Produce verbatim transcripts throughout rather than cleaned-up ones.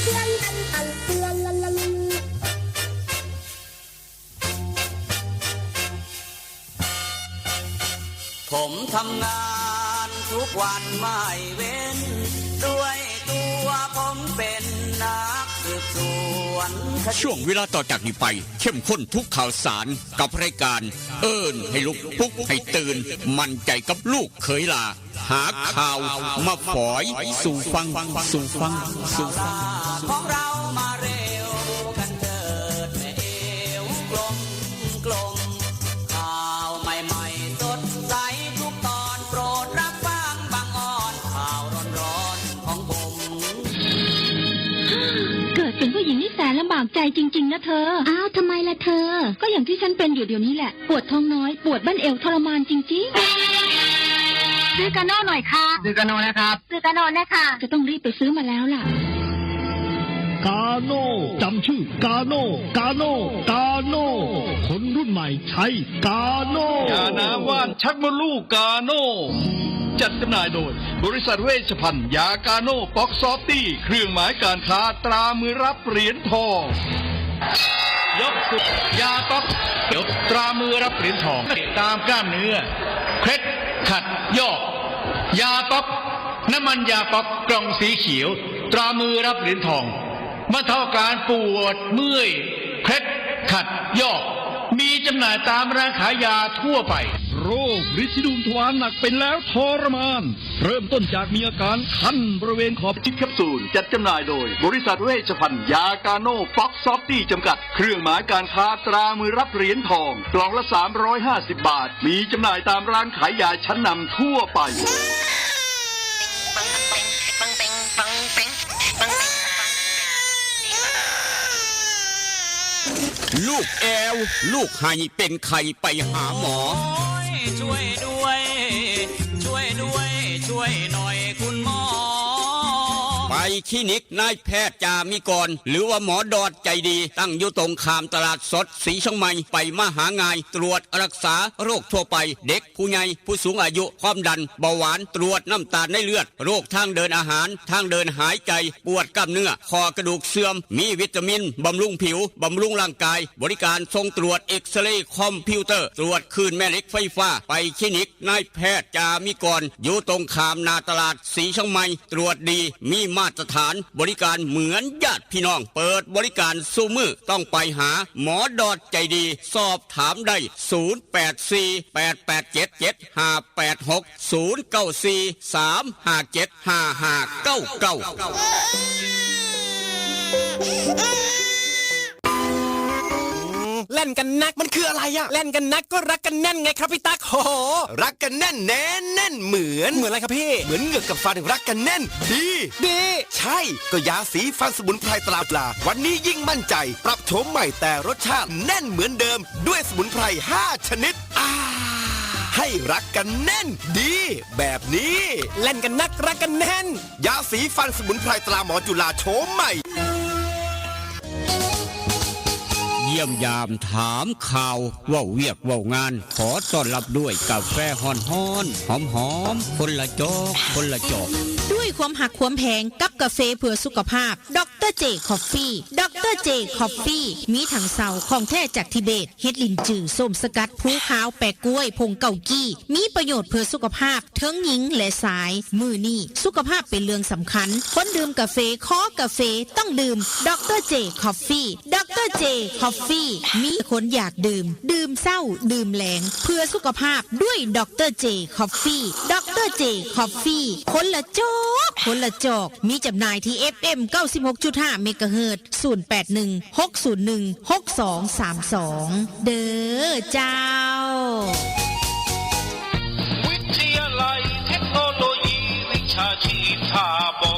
เตือนกันตันเตือนละละลุง ผมทำงานทุกวันไม่เว้น ด้วยตัวผมเป็นนักสืบสวนคดี ช่วงเวลาต่อจากนี้ไป เข้มข้นทุกข่าวสารกับรายการ เอิ้นให้ลุกปลุกให้ตื่น มั่นใจกับลูกเขยหล้า หาข่าวมาฝอยสู่ฟัง สู่ฟัง สู่ฟัง สู่ฟัง ของเรามาเร็วกันเถิดแม่เอวกลมกลม ข่าวใหม่ๆสดใสทุกตอน โปรดรับฟังบางออน ข่าวร้อนๆของผม เกิดเป็นผู้หญิงนี่แสนลำบากใจจริงๆนะเธอ อ้าว ทำไมล่ะเธอ ก็อย่างที่ฉันเป็นอยู่เดี๋ยวนี้แหละ ปวดท้องน้อย ปวดบั้นเอวทรมานจริงๆ ซื้อกาโน่หน่อยค่ะ ซื้อกาโน่นะครับ ซื้อกาโน่นะคะ จะต้องรีบไปซื้อมาแล้วล่ะ กาโน่ จำชื่อกาโน่ กาโน่ กาโน่ คนรุ่นใหม่ใช้กาโน่ ยาน้ำว่านชักมดลูกกาโน่ จัดจำหน่ายโดย บริษัทเวชภัณฑ์ยากาโน่ป๊อกซอฟตี้ เครื่องหมายการค้าตรามือรับเหรียญทอง ยกสุด ยาป๊อกเขียวตรามือรับเหรียญทอง ตามกล้ามเนื้อ เคล็ดขัดยอก ยาป๊อก น้ำมันยาป๊อกกล่องสีเขียว ตรามือรับเหรียญทอง บรรเทาอาการปวดเมื่อย เคล็ดขัดยอก มีจำหน่ายตามร้านขายยาทั่วไป โรคริดสีดวงทวารหนักเป็นแล้วทรมาน เริ่มต้นจากมีอาการคันบริเวณขอบ จิบแคปซูล จัดจำหน่ายโดย บริษัทเวชภัณฑ์ยากาโน่ป๊อกซอฟตี้จำกัด เครื่องหมายการค้าตรามือรับเหรียญทอง กล่องละ สามร้อยห้าสิบ บาท มีจำหน่ายตามร้านขายยาชั้นนำทั่วไป ลูกแอว ลูกไห้เป็นไข้ไปหาหมอ โอ้ย ช่วยด้วย ช่วยด้วย ช่วยหน่อยคุณหมอ ไปคลินิกนายแพทย์จามิกร หรือว่าหมอดอดใจดี ตั้งอยู่ตรงข้ามตลาดสดศรีเชียงใหม่ ไปมาหาง่าย ตรวจรักษาโรคทั่วไป เด็ก ผู้ใหญ่ ผู้สูงอายุ ความดัน เบาหวาน ตรวจน้ำตาลในเลือด โรคทางเดินอาหาร ทางเดินหายใจ ปวดกล้ามเนื้อ ข้อกระดูกเสื่อม มีวิตามิน บำรุงผิว บำรุงร่างกาย บริการส่งตรวจเอ็กซเรย์คอมพิวเตอร์ ตรวจคลื่นแม่เหล็กไฟฟ้า ไปคลินิกนายแพทย์จามิกร อยู่ตรงข้ามหน้าตลาดศรีเชียงใหม่ ตรวจดี มีมาตรฐาน บริการเหมือนญาติพี่น้อง เปิดบริการซุมื้อ ต้องไปหาหมอดอดใจดี สอบถามได้ ศูนย์แปดสี่ แปดแปดเจ็ด เจ็ดห้าแปดหก ศูนย์เก้าสี่ สามห้าเจ็ด ห้าห้าเก้าเก้า แล่นกันนัก มันคืออะไรอะ แล่นกันนักก็รักกันแน่นไงครับพี่ตั๊ก โห รักกันแน่นแน่นแน่นเหมือน เหมือนอะไรครับพี่ เหมือนเหงือกกับฟันรักกันแน่น ดี ดี ใช่ ก็ยาสีฟันสมุนไพรตราปลา วันนี้ยิ่งมั่นใจ ปรับโฉมใหม่แต่รสชาติแน่นเหมือนเดิม ด้วยสมุนไพรห้าชนิด อ่า ให้รักกันแน่น ดี แบบนี้ แล่นกันนักรักกันแน่น ยาสีฟันสมุนไพรตราหมอจุฬาโฉมใหม่ เยี่ยมยามถามข่าว เว้าเวียกเว้างาน ขอต้อนรับด้วยกาแฟฮ้อนๆ หอมๆ คนละจอก คนละจอก ด้วยความหักความแพงกับกาแฟเพื่อสุขภาพ ดอกเตอร์เจคอฟฟี่ ดอกเตอร์เจคอฟฟี่ มีถังเซาของแท้จากทิเบต เฮ็ดลิ้นจื่อ ส้มสกัด ภูขาว แปะก๊วย ผงเกากี้ มีประโยชน์เพื่อสุขภาพ เทิงหญิงและชาย มื้อนี้สุขภาพเป็นเรื่องสำคัญ คนดื่มกาแฟ คอกาแฟ ต้องดื่ม ดอกเตอร์เจคอฟฟี่ ดอกเตอร์เจคอฟฟี่ มีคนอยากดื่ม ดื่มเช้า ดื่มแลง เพื่อสุขภาพด้วย ดอกเตอร์เจคอฟฟี่ ดอกเตอร์เจคอฟฟี่ คนละจอก คนละจอก มีจำหน่ายที่ เอฟเอ็ม เก้าสิบหกจุดห้า เมกะเฮิรตซ์ ศูนย์แปดหนึ่ง หกศูนย์หนึ่ง หกสองสามสอง เด้อเจ้า วิทยาลัยเทคโนโลยีวิชาชีพท่าบ่อ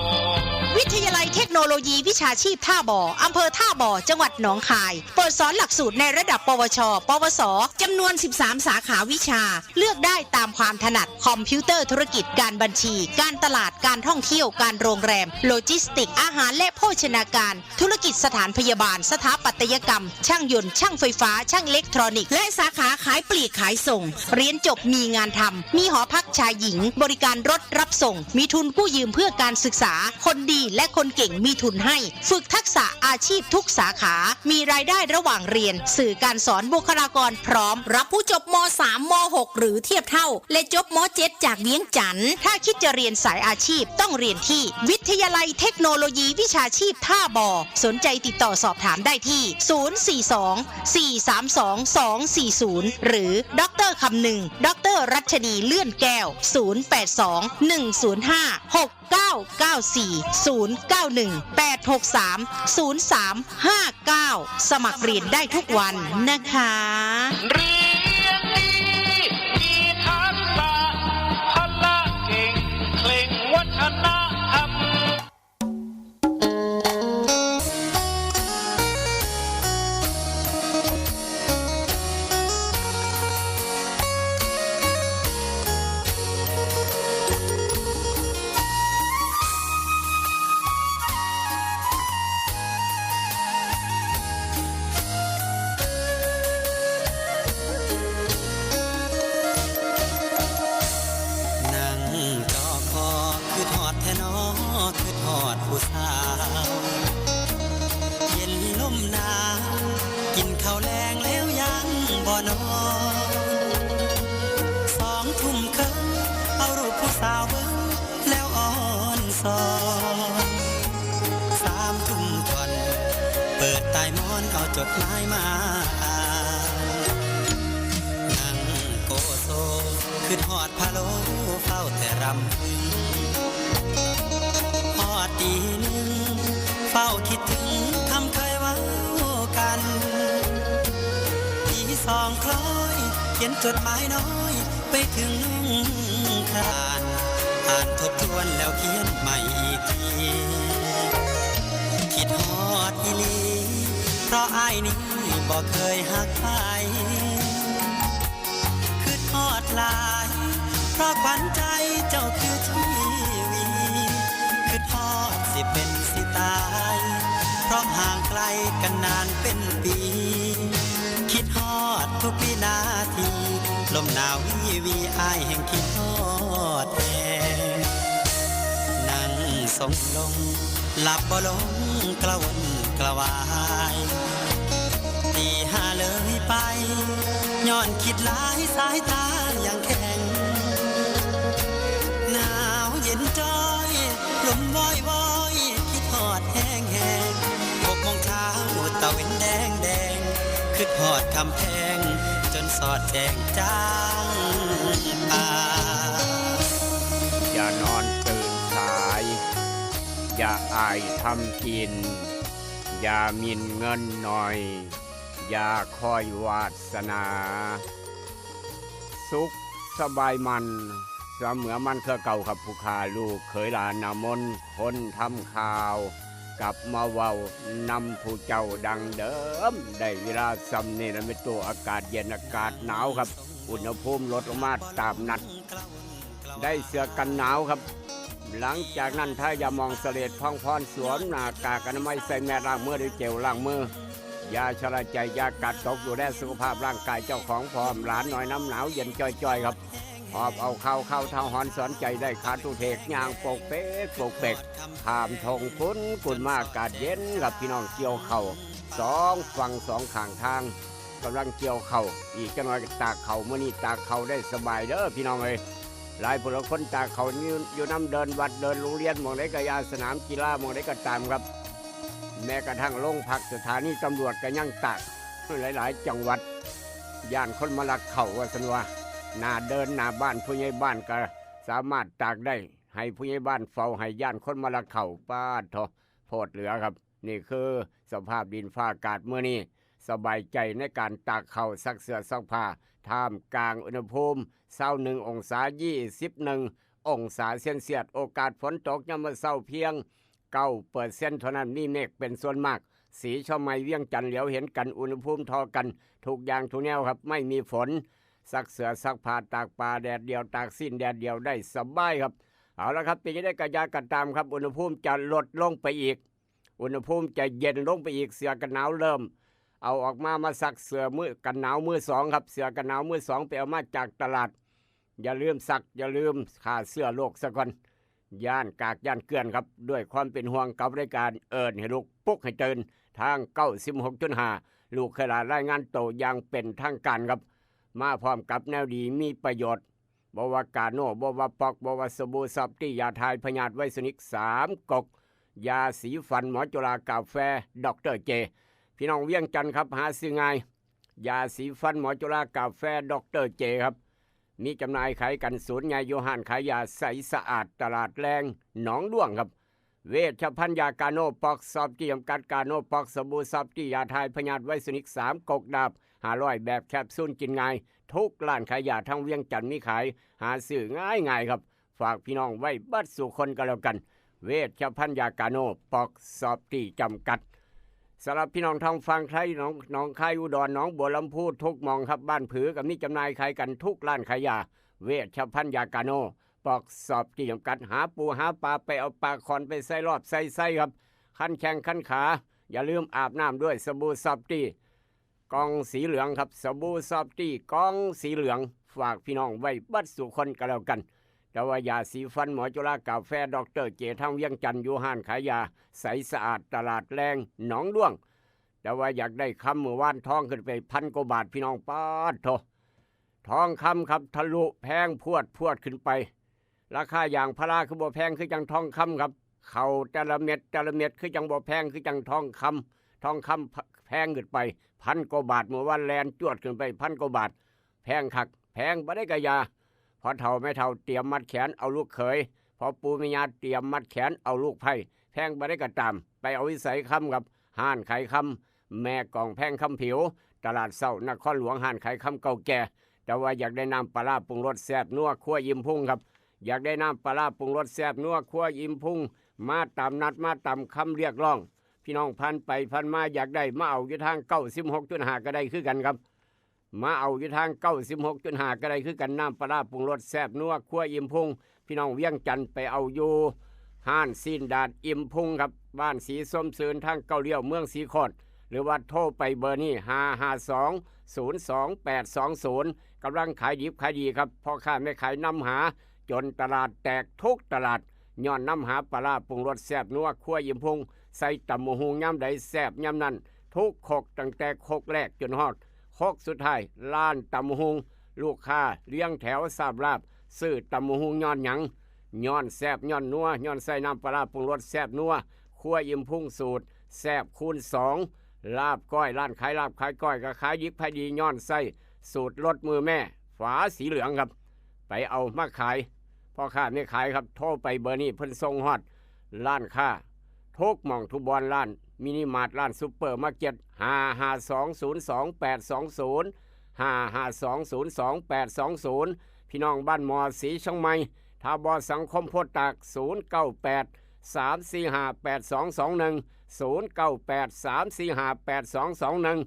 วิทยาลัยเทคโนโลยีวิชาชีพท่าบ่อ อำเภอท่าบ่อ จังหวัดหนองคาย เปิดสอนหลักสูตรในระดับ ปวช ปวส จำนวน สิบสาม สาขาวิชา เลือกได้ตามความถนัด คอมพิวเตอร์ธุรกิจ การบัญชี การตลาด การท่องเที่ยว การโรงแรม โลจิสติกส์ อาหารและโภชนาการ ธุรกิจสถานพยาบาล สถาปัตยกรรม ช่างยนต์ ช่างไฟฟ้า ช่างอิเล็กทรอนิกส์ และสาขาขายปลีกขายส่ง เรียนจบมีงานทำ มีหอพักชายหญิง บริการรถรับส่ง มีทุนกู้ยืมเพื่อการศึกษา คนดีและคนเก่งมี ทุนให้ ฝึกทักษะอาชีพทุกสาขา มีรายได้ระหว่างเรียน สื่อการสอน บุคลากรพร้อม รับผู้จบ ม.สาม ม.หก หรือเทียบเท่า และจบ ม.เจ็ด จากเวียงจันทน์ ถ้าคิดจะเรียนสายอาชีพ ต้องเรียนที่วิทยาลัยเทคโนโลยีวิชาชีพท่าบ่อ สนใจติดต่อสอบถามได้ที่ ศูนย์สี่สอง สี่สามสอง สองสี่ศูนย์ หรือ ดอกเตอร์คำนึง ดอกเตอร์รัชนีเลื่อนแก้ว ศูนย์แปดสอง หนึ่งศูนย์ห้า หกเก้าเก้าสี่ ศูนย์เก้าหนึ่ง แปดหกสาม ศูนย์สามห้าเก้า สมัครเรียนได้ทุกวันนะคะ เรียนดี มีทักษะ พละเก่ง เคร่งวัฒนธรรม นั่งจอคอ คือทอดแท้นอ คือทอดผู้สาว เย็นลมหนาว กินข้าวแลงแล้วยังบ่นอน สองทุ่มครึ่ง เอารูปผู้สาวเบิ่ง แล้วอ่อนสอน สามทุ่มท่อน เปิดใต้หมอนเอาจดหมายมาอ่าน นั่งโกโซ คือทอดพะโล้ เฝ้าแต่รำพึง พอตีหนึ่ง เฝ้าคิดถึงคำเคยเว้ากัน ตีสองคล้อย เขียนจดหมายน้อย ไปถึงน้องคราน อ่านทบทวนแล้วเขียนใหม่อีกที คิดฮอดอีหลี เพราะอ้ายนี้บ่เคยหักใคร คิดฮอดหลาย เพราะขวัญใจเจ้าคือชีวิต คิดฮอดสิเป็นสิตาย เพราะห่างไกลกันนานเป็นปี คิดฮอดทุกวินาที ลมหนาววีวี อ้ายแห่งคิดฮอดแฮง นั่งทรงลง หลับบ่ลง กระวนกระวาย ตีห้าเลยไป ย้อนคิดหลาย สายตายังแข็ง หนาวเย็นจ้อย ลมวอยวอย คิดฮอดแฮงแฮง หกโมงเช้า ตะเว็นแดงแดง คิดฮอดคำแพง จนสอดแจ้งจางป่า อย่านอนตื่นสาย อย่าอายทำกิน อย่าหมิ่นเงินหน่อย อย่าคอยวาสนา สุขสบายมัน เสมอมันคือเก่าครับผู้ข้า ลูกเขยหลานนามน คนทำข่าว กลับมาเว้านำผู้เจ้าดังเดิม ได้เวลาส่ำนี่แล้ว ไม่ตัวอากาศเย็นอากาศหนาวครับ อุณหภูมิลดลงมาตามนัด ได้เสื้อกันหนาวครับ หลังจากนั้นทายามองเสลดพองพร สวมหน้ากากอนามัย ใส่แมส ล้างมือด้วยเจลล้างมือ อย่าชะล่าใจ อย่ากาดตก ดูแลสุขภาพร่างกายเจ้าของพร้อม หลานน้อยน้ำหนาวเย็นจ่อยๆครับ หอบเอาข้าวข้าวเท้าหอนสอนใจได้ ขาดทุเทกย่างโปกเปกโปกเปก ข้ามทงคุณคุณมา อากาศเย็นครับพี่น้อง เกี่ยวเข้าสองฝั่งสองข้างทาง กำลังเกี่ยวเข้า อีกจักหน่อยก็ตากเข้า มื้อนี้ตากเข้าได้สบายเด้อพี่น้องเอ้ย หลายผู้หลายคนตากเข้าอยู่ อยู่นำเดินวัดเดินโรงเรียน หม่องใดก็อย่า สนามกีฬาหม่องใดก็ตามครับ แม้กระทั่งโรงพักสถานีตำรวจก็ยังตาก หลายๆจังหวัด ย้านคนมาลักเข้าว่าซั่นว่า หน้าเดินหน้าบ้านผู้ใหญ่บ้านก็สามารถตากได้ ให้ผู้ใหญ่บ้านเฝ้า ให้ย้านคนมาลักเข้า ปาดโธ่ โพดเหลือครับ นี่คือสภาพดินฟ้าอากาศมื้อนี้ สบายใจในการตากเข้า ซักเสื้อซักผ้า ท่ามกลางอุณหภูมิซาวหนึ่งองศา ยี่สิบเอ็ดองศาเซลเซียส โอกาสฝนตกยามมื้อเช้าเพียงเก้าเปอร์เซ็นต์เท่านั้น มีเมฆเป็นส่วนมาก สีช่อไม้เวียงจันทน์เหลียวเห็นกัน อุณหภูมิเท่ากันทุกอย่างทุกแนวครับ ไม่มีฝน ซักเสื้อซักผ้า ตากปลาแดดเดียว ตากซี้นแดดเดียวได้สบายครับ เอาละครับ เป็นจั่งใดก็อย่ากะตามครับ อุณหภูมิจะลดลงไปอีก อุณหภูมิจะเย็นลงไปอีก เสื้อกันหนาวเริ่มเอาออกมา มาซักเสื้อมือกันหนาวมือสองครับ เสื้อกันหนาวมือสองไปเอามาจากตลาด อย่าลืมซัก อย่าลืมฆ่าเชื้อโรคซะก่อน ย่านกากย่านเกลื่อนครับ ด้วยความเป็นห่วงกับรายการเอิ้นให้ลุกปลุกให้ตื่น ทางเก้าสิบหกจุดห้า ลูกเคยหลานรายงานโตอย่างเป็นทางการครับ มาพร้อมกับแนวดีมีประโยชน์ บ่ว่ากาโน่ บ่ว่าป๊อก บ่ว่าสบู่ซอฟตี้ ยาทายพยาธิไวรัสนิกสามก๊ก ยาสีฟันหมอจุฬากาแฟด็อกเตอร์เจ พี่น้องเวียงจันทน์ครับ หาซื้อง่าย ยาสีฟันหมอจุฬากาแฟด็อกเตอร์เจครับ มีจำหน่ายขายกันศูนย์ใหญ่อยู่ห้านขายยาใสสะอาดตลาดแรงหนองด้วงครับ เวชภัณฑ์ยากาโน่ป๊อก ซอฟตี้จำกัด กาโน่ป๊อก สบู่ซอฟตี้ ยาทายพยาธิไวรัสนิกสามก๊ก ดาบห้าร้อย แบบแคปซูลกินง่าย ทุกร้านขายยาทั้งเวียงจันทน์มีขาย หาซื้อง่ายๆครับ ฝากพี่น้องไว้เบิดสู่คนก็แล้วกัน เวชภัณฑ์ยากาโน่ป๊อก ซอฟตี้จำกัด สำหรับพี่น้องทางฝั่งไทย หนอง หนองคาย อุดร หนองบัวลำภู ทุกหม่องครับ บ้านผือก็มีจำหน่ายขายกันทุกร้านขายยา เวชภัณฑ์ยากาโน่ป๊อก ซอฟตี้จำกัด หาปูหาปลา ไปเอาปลาขอนไปใส่รอบใส่ไส้ครับ คันแข้งคันขา อย่าลืมอาบน้ำด้วยสบู่ซอฟตี้ กล่องสีเหลืองครับ สบู่ซอฟตี้กล่องสีเหลือง ฝากพี่น้องไว้เบิดสู่คนก็แล้วกัน แต่ว่ายาสีฟันหมอจุฬากาแฟด็อกเตอร์เจ ทางเวียงจันทน์อยู่ห้านขายยาใสสะอาดตลาดแรงหนองด้วง แต่ว่าอยากได้คำมื้อวานทองขึ้นไปพันกว่าบาทพี่น้อง ป๊าดโธ่ ทองคำครับทะลุแพงพรวดพรวดขึ้นไป ราคายางพาราคือบ่แพงคือจั่งทองคำครับ เข้าแต่ละเม็ดแต่ละเม็ดคือจั่งบ่แพงคือจั่งทองคำ ทองคำแพงขึ้นไปพันกว่าบาท มื้อวานแล่นจวดขึ้นไปพันกว่าบาท แพงคัก แพงบ่ได้กะยา พ่อเฒ่าแม่เฒ่าเตรียมมัดแขนเอาลูกเขย พ่อปู่แม่ย่าเตรียมมัดแขนเอาลูกไพร่ แพงบ่ได้กะตาม ไปเอาวิสัยคำครับ ห้านขายคำ แม่กองแพงคำผิว ตลาดเช้านครหลวง ห้านขายคำเก่าแก่ แต่ว่าอยากได้น้ำปลาร้าปรุงรสแซ่บนัวครัวอิ่มพุงครับ อยากได้น้ำปลาร้าปรุงรสแซ่บนัวครัวอิ่มพุง มาตามนัด มาตามคำเรียกร้อง พี่น้องผ่านไปผ่านมาอยากได้ มาเอาอยู่ทางเก้าสิบหกจุดห้าก็ได้คือกันครับ มาเอาอยู่ทางเก้าสิบหกจุดห้าก็ได้คือกัน น้ำปลาร้าปรุงรสแซ่บนัวครัวอิ่มพุง พี่น้องเวียงจันทน์ไปเอาอยู่ห้านซีนดาดอิ่มพุงครับ บ้านสีส้มซืน ทางเก้าเลี้ยวเมืองสีโคตร หรือว่าโทรไปเบอร์นี้ ห้าห้าสอง ศูนย์สองแปดสองศูนย์ กำลังขายดิบขายดีครับ พ่อค้าแม่ขายนำหา จนตลาดแตกทุกตลาด ย้อนนำหาปลาร้าปรุงรสแซ่บนัวครัวอิ่มพุง ใส่ตำบักหุ่งยามใดแซ่บยามนั้น ทุกครกตั้งแต่ครกแรกจนฮอดครกสุดท้าย ร้านตำบักหุ่ง ลูกค้าเรียงแถวสาบลาบ ซื้อตำบักหุ่งย้อนหยัง ย้อนแซ่บย้อนนัว ย้อนใส่น้ำปลาร้าปรุงรสแซ่บนัวครัวอิ่มพุง สูตรแซ่บคูณสอง ลาบก้อย ร้านขายลาบขายก้อยก็ขายดิบขายดี ย้อนใส่สูตรรสมือแม่ ฝาสีเหลืองครับ ไปเอามาขาย พ่อค้าแม่ขายครับ โทรไปเบอร์นี้ เพิ่นส่งฮอดร้านค้าทุกหม่องทุกบ่อน ร้านมินิมาร์ท ร้านซูเปอร์มาร์เก็ต ห้าห้าสอง ศูนย์สองแปดสองศูนย์ ห้าห้าสอง ศูนย์สองแปดสองศูนย์ พี่น้องบ้านหมอสีเชียงใหม่ ถ้าบ่สังคมโพธิ์ตาก ศูนย์เก้าแปด สามสี่ห้า แปดสองสองหนึ่ง ศูนย์เก้าแปด สามสี่ห้า แปดสองสองหนึ่ง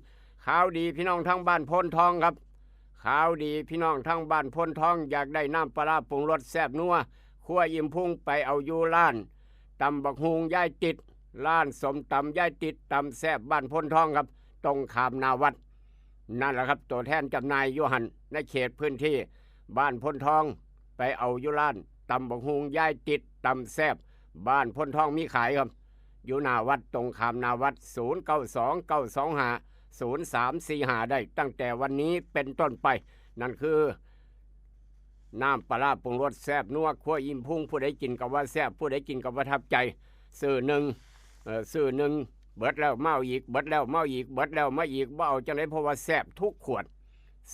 ข่าวดีพี่น้องทางบ้านโพนทองครับ ข่าวดีพี่น้องทางบ้านโพนทอง อยากได้น้ำปลาร้าปรุงรสแซ่บนัวครัวอิ่มพุง ไปเอาอยู่ร้านตำบักหุ่งยายติด ร้านส้มตำยายติด ตำแซ่บบ้านโพนทองครับ ตรงข้ามหน้าวัด นั่นแหละครับ ตัวแทนจำหน่ายอยู่หั่น ในเขตพื้นที่บ้านโพนทอง ไปเอาอยู่ร้านตำบักหุ่งยายติด ตำแซ่บบ้านโพนทองมีขายครับ อยู่หน้าวัด ตรงข้ามหน้าวัด ศูนย์เก้าสอง เก้าสองห้า ศูนย์สามสี่ห้า ได้ตั้งแต่วันนี้เป็นต้นไป นั่นคือ น้ำปลาร้าปรุงรสแซ่บนัวครัวอิ่มพุง ผู้ใดกินก็ว่าแซ่บ ผู้ใดกินก็ประทับใจ ซื้อหนึ่ง เอ่อ ซื้อหนึ่ง เบิดแล้วมาเอาอีก เบิดแล้วมาเอาอีก เบิดแล้วมาอีก บ่เอาจั่งใด เพราะว่าแซ่บทุกขวด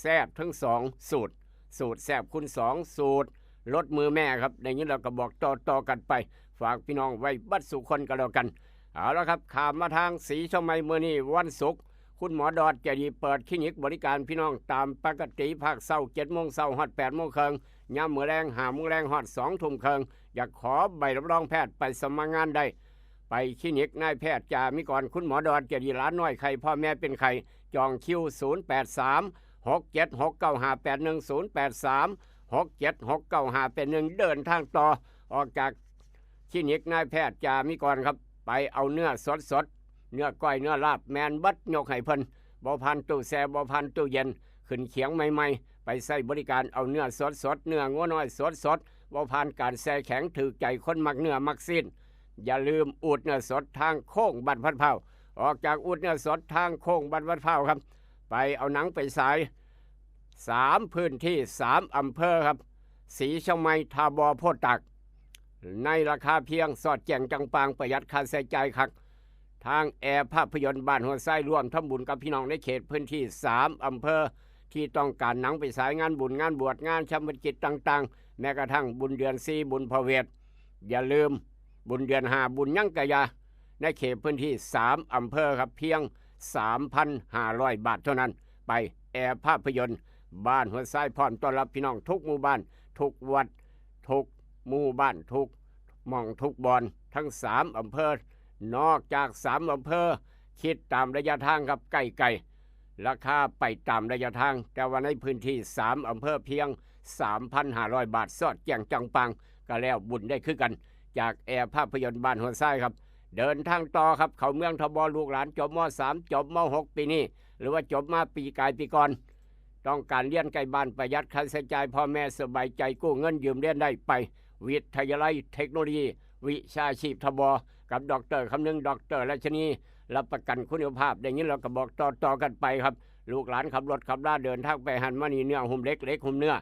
แซ่บทั้งสองสูตร สูตรแซ่บคูณสอง สูตรรสมือแม่ครับ ได้ยินแล้วก็บอกต่อๆกันไป ฝากพี่น้องไว้เบิดสู่คนก็แล้วกัน เอาละครับ ข้ามมาทางสีเชียงใหม่ มื้อนี้วันศุกร์ คุณหมอดอดใจดีเปิดคลินิกบริการพี่น้องตามปกติ ภาคเช้า เจ็ดโมงเช้าฮอด แปดโมงครึ่ง ยามมื้อแลง ห้าโมงแลงฮอด สองทุ่มครึ่ง อยากขอใบรับรองแพทย์ไปสมัครงานได้ ไปคลินิกนายแพทย์จามิกร คุณหมอดอดใจดี หลานน้อยไข้ พ่อแม่เป็นไข้ จองคิว ศูนย์แปดสาม หกเจ็ดหกเก้าห้าแปดหนึ่ง ศูนย์แปดสาม หกเจ็ดหกเก้าห้าแปดหนึ่ง เดินทางต่อ ออกจากคลินิกนายแพทย์จามิกรครับ ไปเอาเนื้อสดๆ เนื้อก้อยเนื้อลาบ แม่นเบิด ยกให้เพิ่น บ่ผ่านตู้แช่ บ่ผ่านตู้เย็น ขึ้นเขียงใหม่ๆ ไปใช้บริการเอาเนื้อสดๆ เนื้องัวน้อยสดๆ บ่ผ่านการแช่แข็ง ถืกใจคนมักเนื้อมักซีน อย่าลืมอูดเนื้อสดทางโค้งบ้านพัดพร้าว ออกจากอูดเนื้อสดทางโค้งบ้านพัดพร้าวครับ ไปเอาหนังไปสาย สามพื้นที่ สามอำเภอครับ ศรีเชียงใหม่ ท่าบ่อ โพธิ์ตาก ในราคาเพียงสอดแจ้งจังปาง ประหยัดค่าใช้จ่ายคัก ทางแอร์ภาพยนตร์บ้านหัวไซ ร่วมทำบุญกับพี่น้องในเขตพื้นที่ สามอำเภอ ที่ต้องการหนังไปสายงานบุญงานบวชงานชาปนกิจต่างๆ แม้กระทั่งบุญเดือนสี่ บุญพระเวท อย่าลืม บุญเดือนห้า บุญหยังกะยา ในเขตพื้นที่ สามอำเภอครับ เพียง สามพันห้าร้อยบาทเท่านั้น ไปแอร์ภาพยนตร์บ้านหัวไซ พร้อมต้อนรับพี่น้องทุกหมู่บ้าน ทุกวัด ทุกหมู่บ้าน ทุกหม่องทุกบอน ทั้ง สามอำเภอ นอกจาก สามอำเภอ คิดตามระยะทางครับ ใกล้ๆ ราคาไปตามระยะทาง แต่ว่าในพื้นที่ สามอำเภอ เพียง สามพันห้าร้อยบาท สอดแจ้งจังปาง ก็แล้วบุญได้คือกัน จากแอร์ภาพยนตร์บ้านหัวไซครับ เดินทางต่อครับ เข้าเมือง ทบ ลูกหลานจบ ม.สาม จบ ม.หก ปีนี้ หรือว่าจบมาปีกายปีก่อน ต้องการเรียนใกล้บ้าน ประหยัดค่าใช้จ่าย พ่อแม่สบายใจ กู้เงินยืมเรียนได้ ไปวิทยาลัยเทคโนโลยี วิชาชีพ ทบ กับดอกเตอร์คำนึง ดอกเตอร์รัชนี รับประกันคุณภาพ ได้ยินแล้วก็บอกต่อๆกันไปครับ ลูกหลานขับรถขับลาเดินทางไปหันมานี่ เนื้อหุ้มเหล็ก เหล็กหุ้มเนื้อ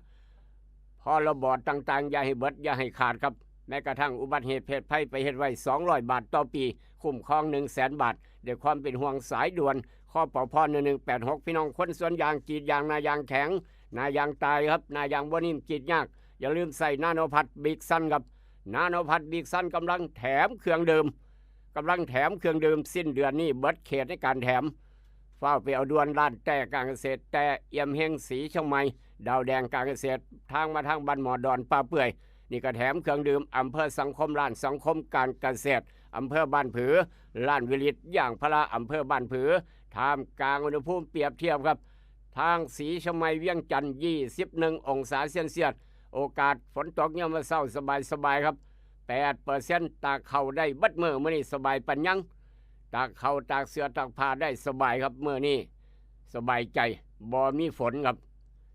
พรบต่างๆ อย่าให้เบิด อย่าให้ขาดครับ แม้กระทั่งอุบัติเหตุเพศภัย ไปเฮ็ดไว้ สองร้อยบาทต่อปี คุ้มครอง หนึ่งแสนบาท ด้วยความเป็นห่วง สายด่วน คปพ หนึ่งหนึ่งแปดหก พี่น้องคนสวนยาง กรีดยาง หน้ายางแข็ง หน้ายางตายครับ หน้ายางบ่นิ่ม กรีดยาก อย่าลืมใส่นาโนพัท บิ๊กซันครับ นาโนพัท บิ๊กซัน กำลังแถมเครื่องดื่ม กำลังแถมเครื่องดื่ม สิ้นเดือนนี้เบิดเขตในการแถม ฟ้าวไปเอาด่วน ร้านแต้การเกษตร แต้เอี่ยมเฮง ศรีเชียงใหม่ ดาวแดงการเกษตร ทางมาทางบ้านหมอดอน ป่าเปื่อย นี่ก็แถมเครื่องดื่ม อำเภอสังคม ร้านสังคมการเกษตร อำเภอบ้านผือ ร้านวิลิตยางพารา อำเภอบ้านผือ ท่ามกลางอุณหภูมิเปรียบเทียบครับ ทางศรีเชียงใหม่ เวียงจันทน์ ยี่สิบเอ็ดองศาเซลเซียส โอกาสฝนตกยามมื้อเช้าสบายๆครับ แปดเปอร์เซ็นต์ ตากข้าวได้เบิดมื้อ มื้อนี้สบายปานหยัง ตากข้าวตากเสื้อตากผ้าได้สบายครับ มื้อนี้สบายใจ บ่มีฝนครับ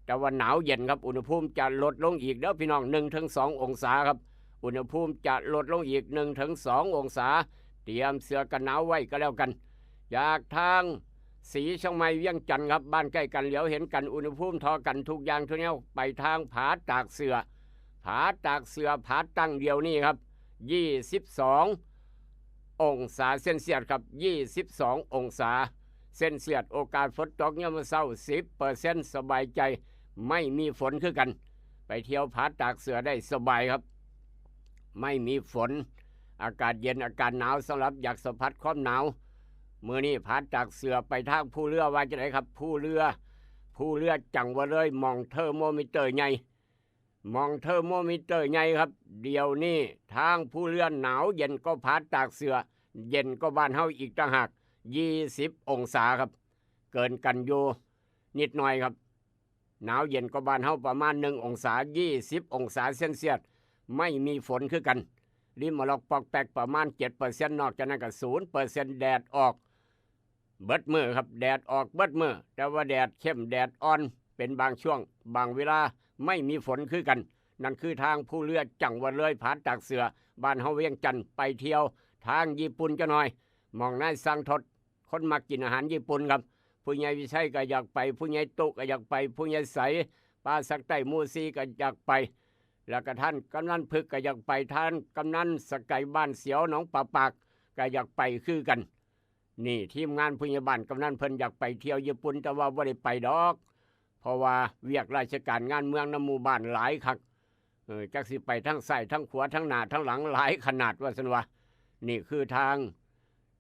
แต่ว่าหนาวเย็นครับ อุณหภูมิจะลดลงอีกเด้อพี่น้อง หนึ่งถึงสององศาครับ อุณหภูมิจะลดลงอีก หนึ่งถึงสององศา เตรียมเสื้อกันหนาวไว้ก็แล้วกัน จากทางศรีเชียงใหม่ เวียงจันทน์ครับ บ้านใกล้กัน เหลียวเห็นกัน อุณหภูมิเท่ากันทุกอย่างทุกแนว ไปทางผาตากเสื้อ ผาตากเสื้อ ผาตั้งเดียวนี้ครับ ยี่สิบสององศาเซลเซียสครับ ยี่สิบสององศาเซลเซียส โอกาสฝนตกยามมื้อเช้า สิบเปอร์เซ็นต์ สบายใจ ไม่มีฝนคือกัน ไปเที่ยวผาตากเสื้อได้สบายครับ ไม่มีฝน อากาศเย็น อากาศหนาว สำหรับอยากสัมผัสความหนาว มื้อนี้ผาตากเสื้อ ไปทางภูเรือ ว่าจั่งใดครับ ภูเรือ ภูเรือจังหวัดเลย หม่องเทอร์โมมิเตอร์ใหญ่ หม่องเทอร์โมมิเตอร์ใหญ่ครับ เดี๋ยวนี้ทางภูเรือหนาวเย็นกว่าผาตากเสื้อ เย็นกว่าบ้านเฮาอีกต่างหาก ยี่สิบองศาครับ เกินกันอยู่นิดหน่อยครับ หนาวเย็นกว่าบ้านเฮาประมาณ หนึ่งองศา ยี่สิบองศาเซลเซียส ไม่มีฝนคือกัน ริมมะลอกปอกแปกประมาณ เจ็ดเปอร์เซ็นต์ นอกจากนั้นก็ ศูนย์เปอร์เซ็นต์ แดดออกเบิดมื้อครับ แดดออกเบิดมื้อ แต่ว่าแดดเข้มแดดอ่อน เป็นบางช่วง บางเวลา ไม่มีฝนคือกัน นั่นคือทางภูเรือจังหวัดเลย ผาตากเสื้อ บ้านเฮาเวียงจันทน์ ไปเที่ยวทางญี่ปุ่นจักหน่อย หม่องนายสังทด คนมักกินอาหารญี่ปุ่นครับ ผู้ใหญ่วิชัยก็อยากไป ผู้ใหญ่ตุ๊ก็อยากไป ผู้ใหญ่ใส ป้าสักใต้หมู่สี่ก็อยากไป แล้วก็ท่านกำนันพึกก็อยากไป ท่านกำนันสะไกบ้านเสียว หนองปลาปาก ก็อยากไปคือกัน นี่ทีมงานผู้ใหญ่บ้านกำนันเพิ่นอยากไปเที่ยวญี่ปุ่น แต่ว่าบ่ได้ไปดอก เพราะว่าเวียกราชการงานเมืองนำหมู่บ้านหลายคัก เออ จักสิไปทั้งซ้ายทั้งขวาทั้งหน้าทั้งหลังหลายขนาด ว่าซั่นว่า นี่คือทาง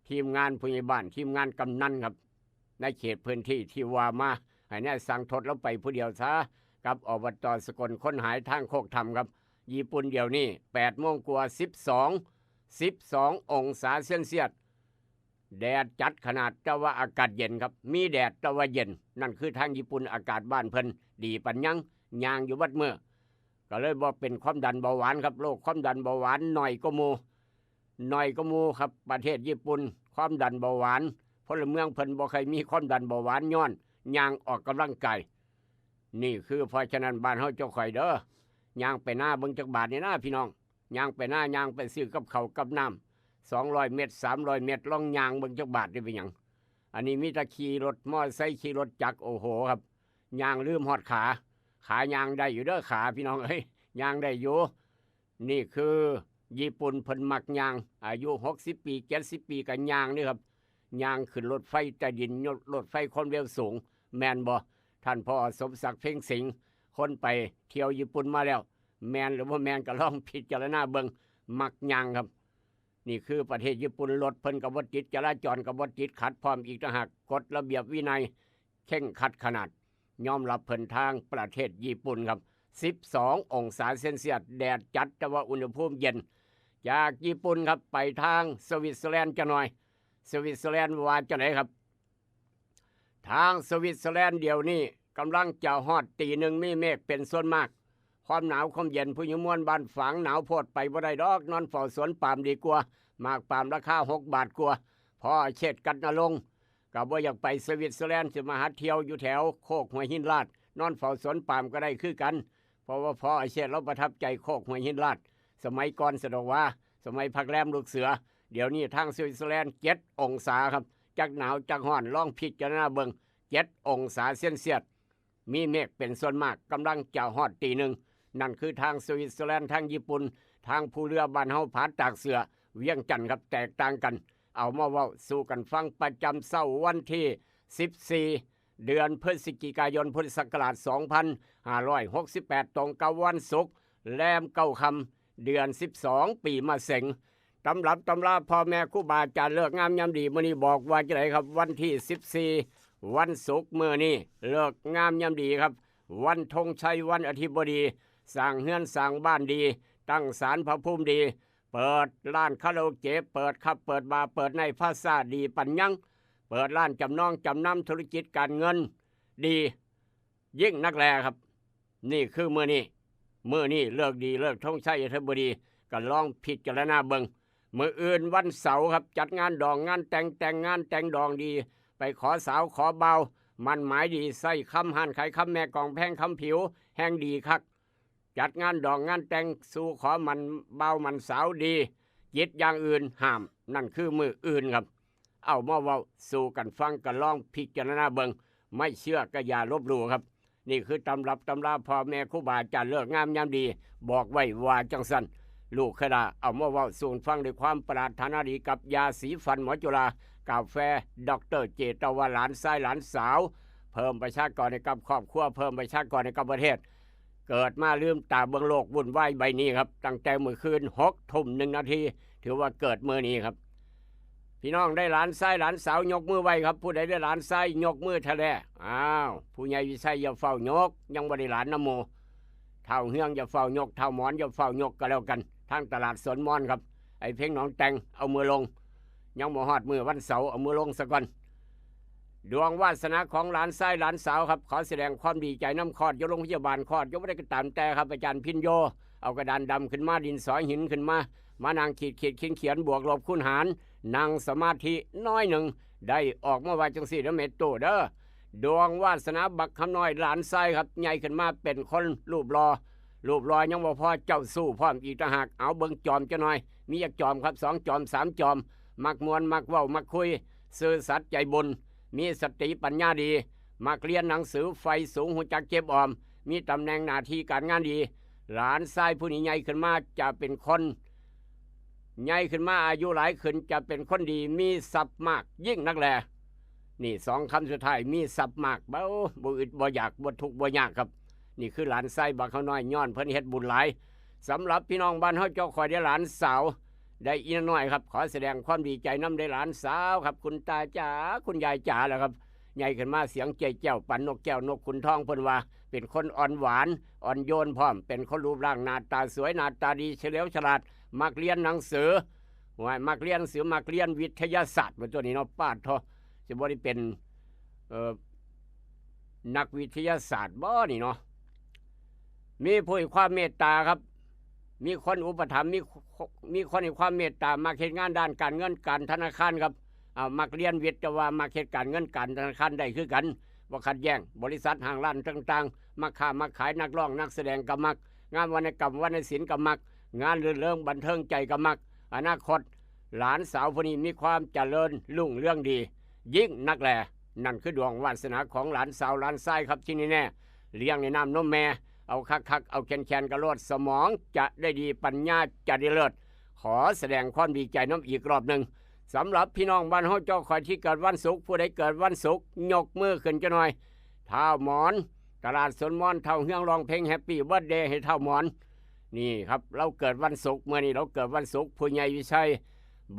ทีมงานผู้ใหญ่บ้าน ทีมงานกำนันครับ ในเขตพื้นที่ที่ว่ามา ให้นายสังทดลาไปผู้เดียวซะ กับ อบต.สกล คนหายทางโคกธรรมครับ ญี่ปุ่นเดี๋ยวนี้ แปดโมงกว่า สิบสอง สิบสององศาเซลเซียส แดดจัดขนาด แต่ว่าอากาศเย็นครับ มีแดดแต่ว่าเย็น นั่นคือทางญี่ปุ่น อากาศบ้านเพิ่นดีปานหยัง ย่างอยู่เบิดมื้อ ก็เลยบ่เป็นความดันเบาหวานครับ โรคความดันเบาหวานน้อยกว่าหมู่ น้อยกว่าหมู่ครับ ประเทศญี่ปุ่น ความดันเบาหวาน พลเมืองเพิ่นบ่ค่อยมีความดันเบาหวาน ย้อนย่างออกกำลังกาย นี่คือ เพราะฉะนั้นบ้านเฮาเจ้าข่อยเด้อ ย่างไปนาเบิ่งจักบาทนี่นะพี่น้อง ย่างไปนา ย่างไปซื้อกับข้าวกับน้ำ สองร้อยเมตร สามร้อยเมตร ลองย่างเบิ่งจักบาทได้เป็นหยัง อันนี้มีแต่ขี่รถมอเตอร์ไซค์ ขี่รถจักร โอ้โหครับ ย่างลืมฮอดขา ขาย่างได้อยู่เด้อ ขาพี่น้องเอ้ย ย่างได้อยู่ นี่คือ ญี่ปุ่นเพิ่นมักย่าง อายุหกสิบปี เจ็ดสิบปีก็ย่างเด้อครับ ย่างขึ้นรถไฟใต้ดิน รถไฟความเร็วสูง แม่นบ่ ท่านพ่อสมศักดิ์ เพ็งสิงห์ คนไปเที่ยวญี่ปุ่นมาแล้ว แม่นหรือบ่แม่นก็ลองพิจารณาเบิ่ง มักย่างครับ นี่คือประเทศญี่ปุ่น รถเพิ่นก็บ่ติด จราจรก็บ่ติดขัดพร้อมอีกต่างหาก กฎระเบียบวินัยเคร่งครัดขนาด ยอมรับเพิ่นทางประเทศญี่ปุ่นครับ สิบสององศาเซลเซียส แดดจัดแต่ว่าอุณหภูมิเย็น จากญี่ปุ่นครับ ไปทางสวิตเซอร์แลนด์จักหน่อย สวิตเซอร์แลนด์ว่าจังไดครับ ทางสวิตเซอร์แลนด์เดี๋ยวนี้กำลังจะฮอดตีหนึ่ง มีเมฆเป็นส่วนมาก ความหนาวความเย็น ผู้อยู่ม่วนบ้านฝาง หนาวโพดไปบ่ได้ดอก นอนเฝ้าสวนปาล์มดีกว่า หมากปาล์มราคาหกบาทกว่า พ่อเชษฐ กันณรงค์ ก็บ่อยากไปสวิตเซอร์แลนด์ สิมาหาเที่ยวอยู่แถวโคกห้วยหินลาด นอนเฝ้าสวนปาล์มก็ได้คือกัน เพราะว่าพ่อเชษฐ เราประทับใจโคกห้วยหินลาด สมัยก่อน สะดอกว่า สมัยพักแรมลูกเสือ เดี๋ยวนี้ทางสวิตเซอร์แลนด์ เจ็ดองศาครับ จักหนาวจักฮ้อน ลองพิจารณาเบิ่ง เจ็ดองศาเซลเซียส มีเมฆเป็นส่วนมาก กำลังจะฮอดตีหนึ่ง นั่นคือทางสวิตเซอร์แลนด์ ทางญี่ปุ่น ทางภูเรือบ้านเฮา ผาตากเสื้อ เวียงจันทน์ครับ แตกต่างกัน เอามาเว้าสู่กันฟัง ประจำเช้าวันที่ สิบสี่ เดือนพฤศจิกายน พุทธศักราช สองพันห้าร้อยหกสิบแปด ตรงกับวันศุกร์ แรมเก้าค่ำ เดือน สิบสอง ปีมะเสง ตำรับตำราพ่อแม่ครูบาอาจารย์ ฤกษ์งามยามดี มื้อนี้บอกว่าจังไดครับ วันที่ สิบสี่ วันศุกร์ มื้อนี้ฤกษ์งามยามดีครับ วันธงชัย วันอธิบดี สร้างเฮือนสร้างบ้านดี ตั้งศาลพระภูมิดี เปิดร้านคาราโอเกะ เปิดผับเปิดบาร์ เปิดไนท์พลาซ่า ดีปัญญัง เปิดร้านจำนองจำนำ ธุรกิจการเงินดี ยิ่งนักแลครับ นี่คือมื้อนี้ มื้อนี้ฤกษ์ดี ฤกษ์ธงชัยอธิบดี ก็ลองพิจารณาเบิ่ง มื้ออื่นวันเสาร์ครับ จัดงานดองงานแต่ง แต่งงานแต่งดองดี ไปขอสาวขอบ่าว หมั้นหมายดี ใส่คำ ฮ้านขายคำ แม่กองแพง คำผิว แฮงดีคัก จัดงานดองงานแต่ง สู่ขอหมั้นบ่าวหมั้นสาวดี จิตอย่างอื่นห้าม นั่นคือมื้ออื่นครับ เอามาเว้าสู่กันฟัง ก็ลองพิจารณาเบิ่ง ไม่เชื่อก็อย่าลบหลู่ครับ นี่คือตำรับตำราพ่อแม่ครูบาอาจารย์ ฤกษ์งามยามดี บอกไว้ว่าจังซั่น ลูกเคยลาเอามาเว้าสู่กันฟังด้วยความปรารถนาดี กับยาสีฟันหมอจุฬา กาแฟด็อกเตอร์เจ ตะวัน หลานชายหลานสาว เพิ่มประชากรให้กับครอบครัว เพิ่มประชากรให้กับประเทศ เกิดมาลืมตาเบิ่งโลกวุ่นวายใบนี้ครับ ตั้งแต่มื้อคืน หกทุ่ม หนึ่งนาที ถือว่าเกิดมื้อนี้ครับ พี่น้องได้หลานชายหลานสาวยกมือไหว้ครับ ผู้ใดได้หลานชายยกมือแท้แล อ้าว ผู้ใหญ่วิชัยอย่าเฝ้ายก ยังบ่ได้หลานนำหมู่ เฒ่าเฮืองอย่าเฝ้ายก เฒ่าหมอนอย่าเฝ้ายกก็แล้วกัน ทางตลาดสวนม่อนครับ ไอ้เพ็งหนองแตงเอามือลง ยังบ่ฮอดมื้อวันเสาร์ เอามือลงซะก่อน ดวงวาสนาของหลานชายหลานสาวครับ ขอแสดงความดีใจนำ คลอดอยู่โรงพยาบาล คลอดอยู่บ่ได้ก็ตามแต่ครับ อาจารย์พินโย เอากระดานดำขึ้นมา ดินสอหินขึ้นมา มานั่งขีดขีดเขียนเขียน บวกลบคูณหาร นั่งสมาธิน้อยหนึ่ง ได้ออกมาว่าจังซี่เด้อ แม่ตู้เด้อ ดวงวาสนาบักคำน้อยหลานชายครับ ใหญ่ขึ้นมาเป็นคนรูปหล่อ รูปหล่อยังบ่พอ เจ้าชู้พร้อมอีกต่างหาก เอาเบิ่งจอมจักหน่อย มีจักจอมครับ สองจอม สาม จอม มักม่วน มักเว้า มักคุย ซื่อสัตย์ใจบุญ มีสติปัญญาดี มักเรียนหนังสือ ใฝ่สูง ฮู้จักเก็บออม มีตำแหน่งหน้าที่การงานดี หลานชายผู้นี้ใหญ่ขึ้นมาจะเป็นคน ใหญ่ขึ้นมาอายุหลายขึ้นจะเป็นคนดี มีทรัพย์มากยิ่งนักแล นี่สองคำสุดท้าย มีทรัพย์มาก บ่ บ่อึดบ่อยาก บ่ทุกข์บ่ยากครับ นี่คือหลานชายบักคำน้อย ย้อนเพิ่นเฮ็ดบุญหลาย สำหรับพี่น้องบ้านเฮาเจ้าข่อยได้หลานสาว ได้อีน้อยครับ ขอแสดงความดีใจนำได้หลานสาวครับ คุณตาจ๋า คุณยายจ๋าแล้วครับ ใหญ่ขึ้นมาเสียงเจ้ยแจ้วปานนกแก้วนกขุนทอง เพิ่นว่าเป็นคนอ่อนหวาน อ่อนโยนพร้อม เป็นคนรูปร่างหน้าตาสวย หน้าตาดี เฉลียวฉลาด มักเรียนหนังสือ ว่ามักเรียนหนังสือ มักเรียนวิทยาศาสตร์ บ่ตัวนี้เนาะ ปาดโธ่ สิบ่ได้เป็น เอ่อ นักวิทยาศาสตร์บ่นี่เนาะ มีผู้ให้ความเมตตาครับ มีคนอุปถัมภ์ มี มีคนให้ความเมตตา มักเฮ็ดงานด้านการเงินการธนาคารครับ เอา มักเรียนวิทย์ แต่ว่ามักเฮ็ดการเงินการธนาคารได้คือกัน บ่ขัดแย้ง บริษัทห้างร้านต่างๆ มักค้ามักขาย นักร้องนักแสดงก็มัก งานวรรณกรรมวรรณศิลป์ก็มัก งานรื่นเริงบันเทิงใจก็มัก อนาคตหลานสาวผู้นี้มีความเจริญรุ่งเรืองดี ยิ่งนักแล นั่นคือดวงวาสนาของหลานสาวหลานชายครับ ที่แน่ๆเลี้ยงในน้ำนมแม่ เอาคักๆเอาแคนๆกระโลด สมองจะได้ดี ปัญญาจะได้เลิศ ขอแสดงความดีใจน้ำอีกรอบหนึ่ง สำหรับพี่น้องบ้านเฮาเจ้าข่อยที่เกิดวันศุกร์ ผู้ใดเกิดวันศุกร์ยกมือขึ้นจักหน่อย ท้าวหมอน ตลาดสวนมอน ท้าวเฮืองร้องเพลง Happy Birthday ให้ท้าวหมอน นี่ครับ เราเกิดวันศุกร์ มื้อนี้เราเกิดวันศุกร์ ผู้ใหญ่วิชัย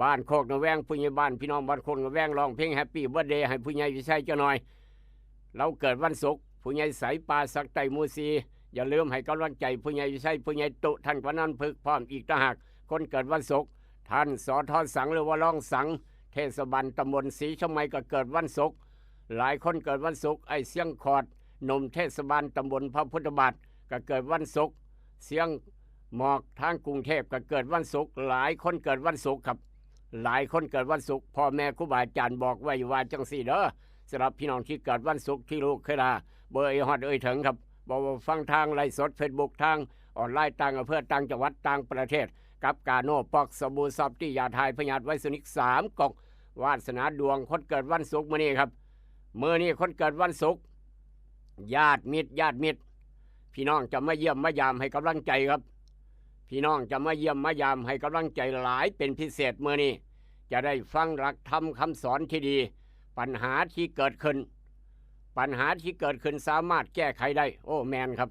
บ้านโคกนาแวง ผู้ใหญ่บ้าน พี่น้องบ้านโคกนาแวงร้องเพลง Happy Birthday ให้ผู้ใหญ่วิชัยจักหน่อย เราเกิดวันศุกร์ ผู้ใหญ่ใส ป่าสัก ไต้หมู่สี่ อย่าลืมให้กำลังใจผู้ใหญ่วิชัย ผู้ใหญ่ตุ๊ ท่านกำนันพึกษ์ พร้อมอีกต่างหาก คนเกิดวันศุกร์ ท่าน สท.สัง หรือว่ารองสัง เทศบาลตำบลศรีชมไมก็เกิดวันศุกร์ หลายคนเกิดวันศุกร์ ไอ้เสียงขอด หนุ่มเทศบาลตำบลพระพุทธบาท ก็เกิดวันศุกร์ เสียงหมอกทางกรุงเทพก็เกิดวันศุกร์ หลายคนเกิดวันศุกร์ครับ หลายคนเกิดวันศุกร์ พ่อแม่ครูบาอาจารย์บอกไว้ว่าจังซี่เด้อ สำหรับพี่น้องที่เกิดวันศุกร์ที่ลูกเคยลา เบอร์เอ่ยฮอดเอ่ยถึงครับ บอกว่าฟังทางไลฟ์สด Facebook ทางออนไลน์ ต่างอำเภอ ต่างจังหวัด ต่างประเทศ กับกาโน่ ปอกสบู่ ซอฟตี้ ยาถ่ายพยาธิไวโซนิก สามกล่อง วาสนาดวงคนเกิดวันศุกร์มื้อนี้ครับ มื้อนี้คนเกิดวันศุกร์ ญาติมิตร ญาติมิตร พี่น้องจะมาเยี่ยมมายามให้กำลังใจครับ พี่น้องจะมาเยี่ยมมายามให้กำลังใจหลายเป็นพิเศษมื้อนี้ จะได้ฟังหลักธรรมคำสอนที่ดี ปัญหาที่เกิดขึ้น ปัญหาที่เกิดขึ้นสามารถแก้ไขได้ โอ้ แม่นครับ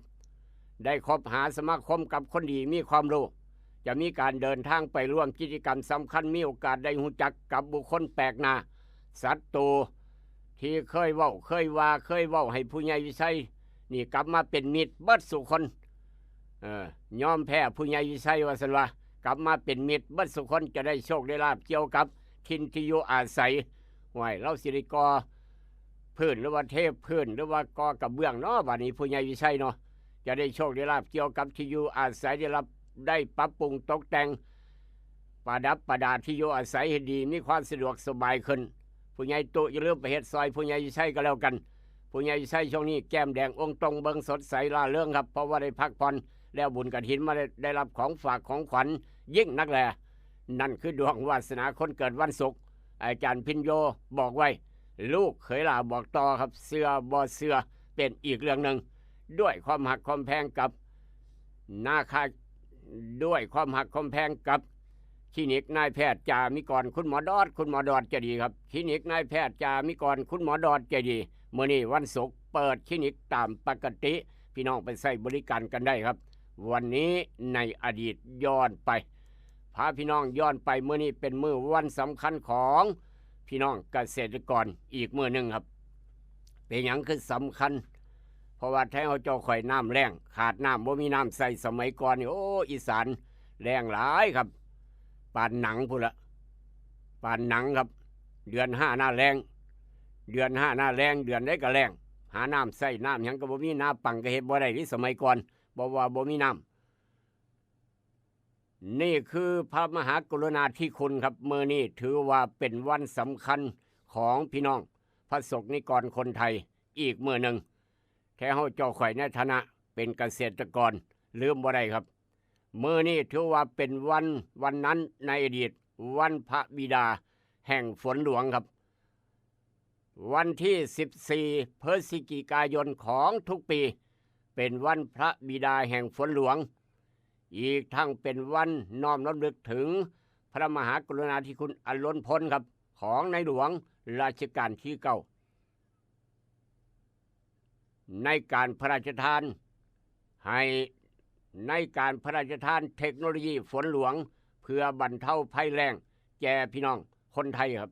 ได้คบหาสมาคมกับคนดีมีความรู้ จะมีการเดินทางไปร่วมกิจกรรมสำคัญ มีโอกาสได้รู้จักกับบุคคลแปลกหน้า ศัตรูที่เคยเว้า เคยว่า เคยเว้าให้ผู้ใหญ่วิชัย นี่กลับมาเป็นมิตรเบิดสู่คน เออ ยอมแพ้ผู้ใหญ่วิชัยว่าซั่นวะ กลับมาเป็นมิตรเบิดสู่คน จะได้โชคได้ลาภเกี่ยวกับถิ่นที่อยู่อาศัย ห้วย ลาวสิได้ก่อพื้น หรือว่าเทพื้น หรือว่าก่อกระเบื้องเนาะ บัดนี้ผู้ใหญ่วิชัยเนาะ จะได้โชคได้ลาภเกี่ยวกับที่อยู่อาศัย ได้รับ ได้ปรับปรุงตกแต่ง ประดับประดาที่อยู่อาศัยให้ดี มีความสะดวกสบายขึ้น ผู้ใหญ่ตุ๊ อย่าลืมไปเฮ็ดซอยผู้ใหญ่วิชัยก็แล้วกัน ผู้ใหญ่วิชัยช่วงนี้แก้มแดงองค์ตรง เบิ่งสดใสร่าเริงครับ เพราะว่าได้พักผ่อนแล้ว บุญกฐินมาได้ ได้รับของฝากของขวัญยิ่งนักแล นั่นคือดวงวาสนาคนเกิดวันศุกร์ อาจารย์พิญโยบอกไว้ ลูกเขยหล่าบอกต่อครับ เชื่อบ่เชื่อเป็นอีกเรื่องหนึ่ง ด้วยความฮักความแพงกับนาคา ด้วยความฮักความแพงกับคลินิกนายแพทย์จามิกร คุณหมอดอด คุณหมอดอดใจดีครับ คลินิกนายแพทย์จามิกร คุณหมอดอดใจดี มื้อนี้วันศุกร์เปิดคลินิกตามปกติ พี่น้องไปใช้บริการกันได้ครับ วันนี้ในอดีตย้อนไป พาพี่น้องย้อนไป มื้อนี้เป็นมื้อวันสำคัญของพี่น้องเกษตรกรอีกมื้อหนึ่งครับ เป็นหยังคือสำคัญ เพราะว่าแถวเจ้าข่อยน้ำแล้ง ขาดน้ำ บ่มีน้ำใช้ สมัยก่อนนี่ โอ้ อีสานแล้งหลายครับ ปานหนังพู้นละ ปานหนังครับ เดือนห้าหน้าแล้ง เดือนห้าหน้าแล้ง เดือนใดก็แล้ง หาน้ำใช้น้ำหยังก็บ่มี นาปังก็เฮ็ดบ่ได้เด้สมัยก่อน เพราะว่าบ่มีน้ำ นี่คือพระมหากรุณาธิคุณครับ มื้อนี้ถือว่าเป็นวันสำคัญของพี่น้องพระสงฆ์นิกรคนไทยอีกมื้อหนึ่ง แท้เฮาเจ้าข่อยในฐานะเป็นเกษตรกรลืมบ่ได้ครับ มื้อนี้ถือว่าเป็นวัน วันนั้นในอดีต วันพระบิดาแห่งฝนหลวงครับ วันที่สิบสี่ พฤศจิกายนของทุกปี เป็นวันพระบิดาแห่งฝนหลวง อีกทั้งเป็นวันน้อมรำลึกถึงพระมหากรุณาธิคุณอันล้นพ้นครับ ของในหลวงรัชกาลที่เก้า ในการพระราชทานให้ ในการพระราชทานเทคโนโลยีฝนหลวง เพื่อบรรเทาภัยแล้งแก่พี่น้องคนไทยครับ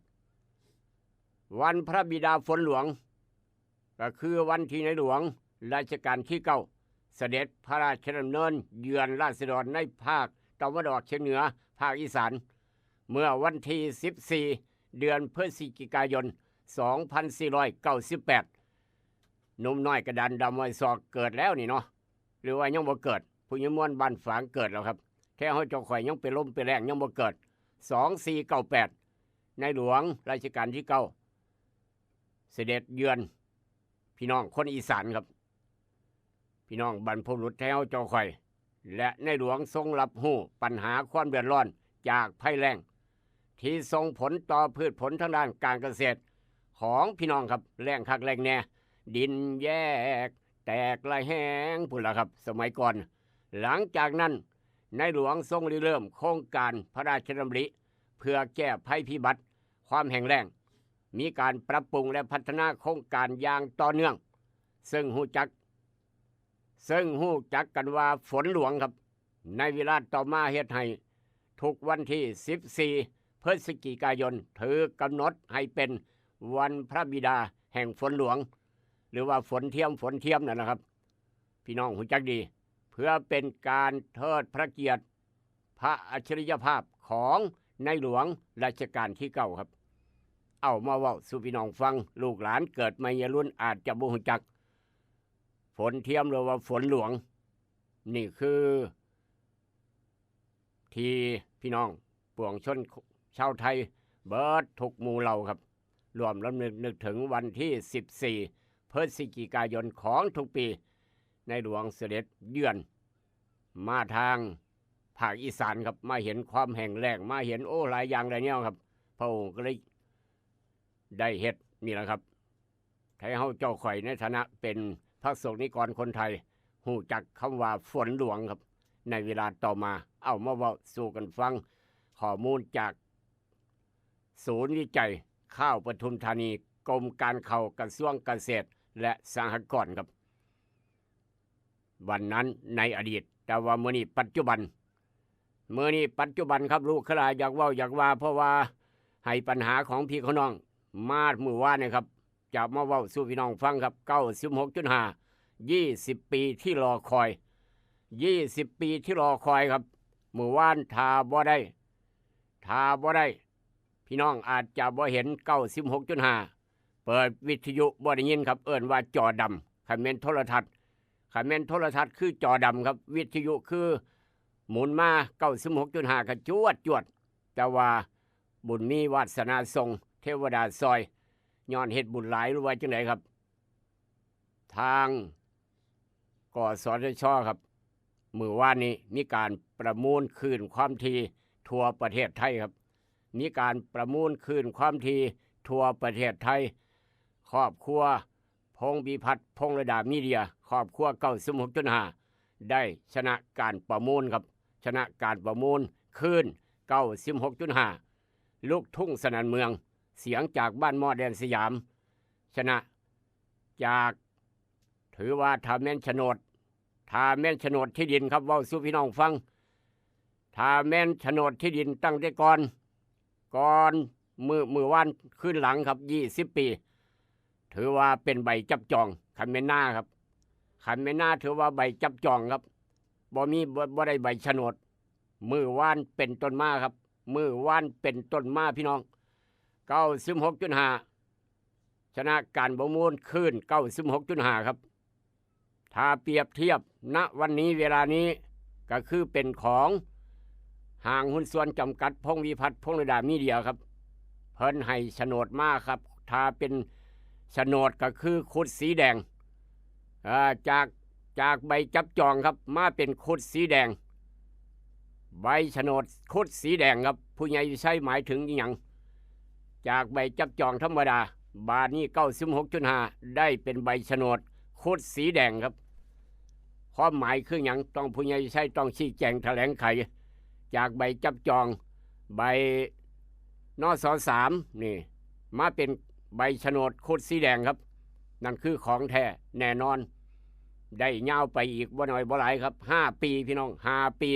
วันพระบิดาฝนหลวง ก็คือวันที่ในหลวงรัชกาลที่เก้า เสด็จพระราชดำเนินเยือนราษฎรในภาคตะวันออกเฉียงเหนือ ภาคอีสาน เมื่อวันที่สิบสี่ เดือนพฤศจิกายน สองพันสี่ร้อยเก้าสิบแปด หนุ่มน้อยกระดานดำวัยศอกเกิดแล้วนี่เนาะ หรือว่ายังบ่เกิด ผู้ใหญ่ม่วนบ้านฝางเกิดแล้วครับ แท้เฮาเจ้าข่อยยังเป็นลมเป็นแล้งยังบ่เกิด สองสี่เก้าแปด ในหลวงรัชกาลที่เก้า เสด็จเยือนพี่น้องคนอีสานครับ พี่น้องบรรพบุรุษแท้เฮาเจ้าข่อย และในหลวงทรงรับรู้ปัญหาความเดือดร้อนจากภัยแล้ง ที่ส่งผลต่อพืชผลทางด้านการเกษตรของพี่น้องครับ แล้งคักแล้งแน่ ดินแยกแตกระแหงพุ้นล่ะครับ สมัยก่อน หลังจากนั้นในหลวงทรงริเริ่มโครงการพระราชดำริ เพื่อแก้ภัยพิบัติความแห้งแล้ง มีการปรับปรุงและพัฒนาโครงการอย่างต่อเนื่อง ซึ่งฮู้จัก ซึ่งฮู้จักกันว่าฝนหลวงครับ ในเวลาต่อมาเฮ็ดให้ทุกวันที่สิบสี่ พฤศจิกายน ถือกำหนดให้เป็นวันพระบิดาแห่งฝนหลวง หรือว่าฝนเทียม ฝนเทียมนั่นนะครับ พี่น้องฮู้จักดี เพื่อเป็นการเทิดพระเกียรติพระอัจฉริยภาพของในหลวงรัชกาลที่เก้าครับ เอามาเว้าสู่พี่น้องฟัง ลูกหลานเกิดใหม่วัยรุ่นอาจจะบ่ฮู้จัก ฝนเทียมหรือว่าฝนหลวง นี่คือ ที่พี่น้องปวงชนชาวไทยเบิดทุกหมู่เหล่าครับ ร่วมรำลึกนึกถึงวันที่สิบสี่ พฤศจิกายนของทุกปี ในหลวงเสด็จเยือนมาทางภาคอีสานครับ มาเห็นความแห้งแล้ง มาเห็น โอ้ หลายอย่างหลายแนวครับ พระองค์ก็เลยได้เฮ็ดนี่แหละครับ ไทยเฮาเจ้าข่อยในฐานะเป็นพระสงฆ์นิกรคนไทย ฮู้จักคำว่าฝนหลวงครับ ในเวลาต่อมา เอามาเว้าสู่กันฟัง ข้อมูลจากศูนย์วิจัยข้าวปทุมธานี กรมการข้าว กระทรวงเกษตรและสหกรณ์ครับ วันนั้นในอดีต แต่ว่ามื้อนี้ปัจจุบัน มื้อนี้ปัจจุบันครับ ลูกเคยหลายอยากเว้าอยากว่า เพราะว่าให้ปัญหาของพี่ของน้องมามื้อวานนี่ครับ จะมาเว้าสู่พี่น้องฟังครับ เก้าสิบหกจุดห้า ยี่สิบปีที่รอคอย ยี่สิบปีที่รอคอยครับ มื้อวานถ้าบ่ได้ ถ้าบ่ได้ พี่น้องอาจจะบ่เห็น เก้าสิบหกจุดห้า เปิดวิทยุบ่ได้ยินครับ เอิ้นว่าจอดำ คันแม่นโทรทัศน์ คันแม่นโทรทัศน์คือจอดำครับ วิทยุคือหมุนมา เก้าสิบหกจุดห้า ก็จวดจวด แต่ว่าบุญมีวาสนาส่ง เทวดาซอย ย้อนเฮ็ดบุญหลายหรือว่าจั่งใดครับ ทาง กสทช ครับ มื้อวานนี้มีการประมูลคลื่นความถี่ทั่วประเทศไทยครับ มีการประมูลคลื่นความถี่ทั่วประเทศไทย ครอบครัวพงษ์พิพัฒน์ พงษ์ระดามีเดีย ครอบครัว เก้าสิบหกจุดห้า ได้ชนะการประมูลครับ ชนะการประมูลคลื่น เก้าสิบหกจุดห้า ลูกทุ่งสนั่นเมือง เสียงจากบ้านหม้อแดนสยาม ชนะจาก ถือว่าถ้าแม่นโฉนด ถ้าแม่นโฉนดที่ดินครับ เว้าสู่พี่น้องฟัง ถ้าแม่นโฉนดที่ดินตั้งแต่ก่อน ก่อนมื้อ มื้อวานคืนหลังครับ ยี่สิบปี ถือว่าเป็นใบจับจอง คันแม่นนาครับ คันแม่นนาถือว่าใบจับจองครับ บ่มี บ่ บ่ได้ใบโฉนด มื้อวานเป็นต้นมาครับ มื้อวานเป็นต้นมาพี่น้อง เก้าสิบหกจุดห้า ชนะการประมูลคลื่น เก้าสิบหกจุดห้า ครับ ถ้าเปรียบเทียบ ณ วันนี้เวลานี้ ก็คือเป็นของห้างหุ้นส่วนจำกัดพงษ์วิพัฒน์ พงษ์ระดามีเดียครับ เพิ่นให้โฉนดมาครับ ถ้าเป็นโฉนดก็คือคุดสีแดง อ่า จาก จากใบจับจองครับ มาเป็นคุดสีแดง ใบโฉนดคุดสีแดงครับ ผู้ใหญ่วิชัยหมายถึงอิหยัง จากใบจับจองธรรมดา บาดนี้ เก้าสิบหกจุดห้า ได้เป็นใบโฉนดคุดสีแดงครับ ความหมายคือหยัง ต้องผู้ใหญ่วิชัยต้องชี้แจงแถลงไข จากใบจับจอง ใบ นส.สาม นี่ มาเป็นใบโฉนดคุดสีแดงครับ นั่นคือของแท้แน่นอน ได้ยาวไปอีกบ่น้อยบ่หลายครับ ห้าปีพี่น้อง ห้าปี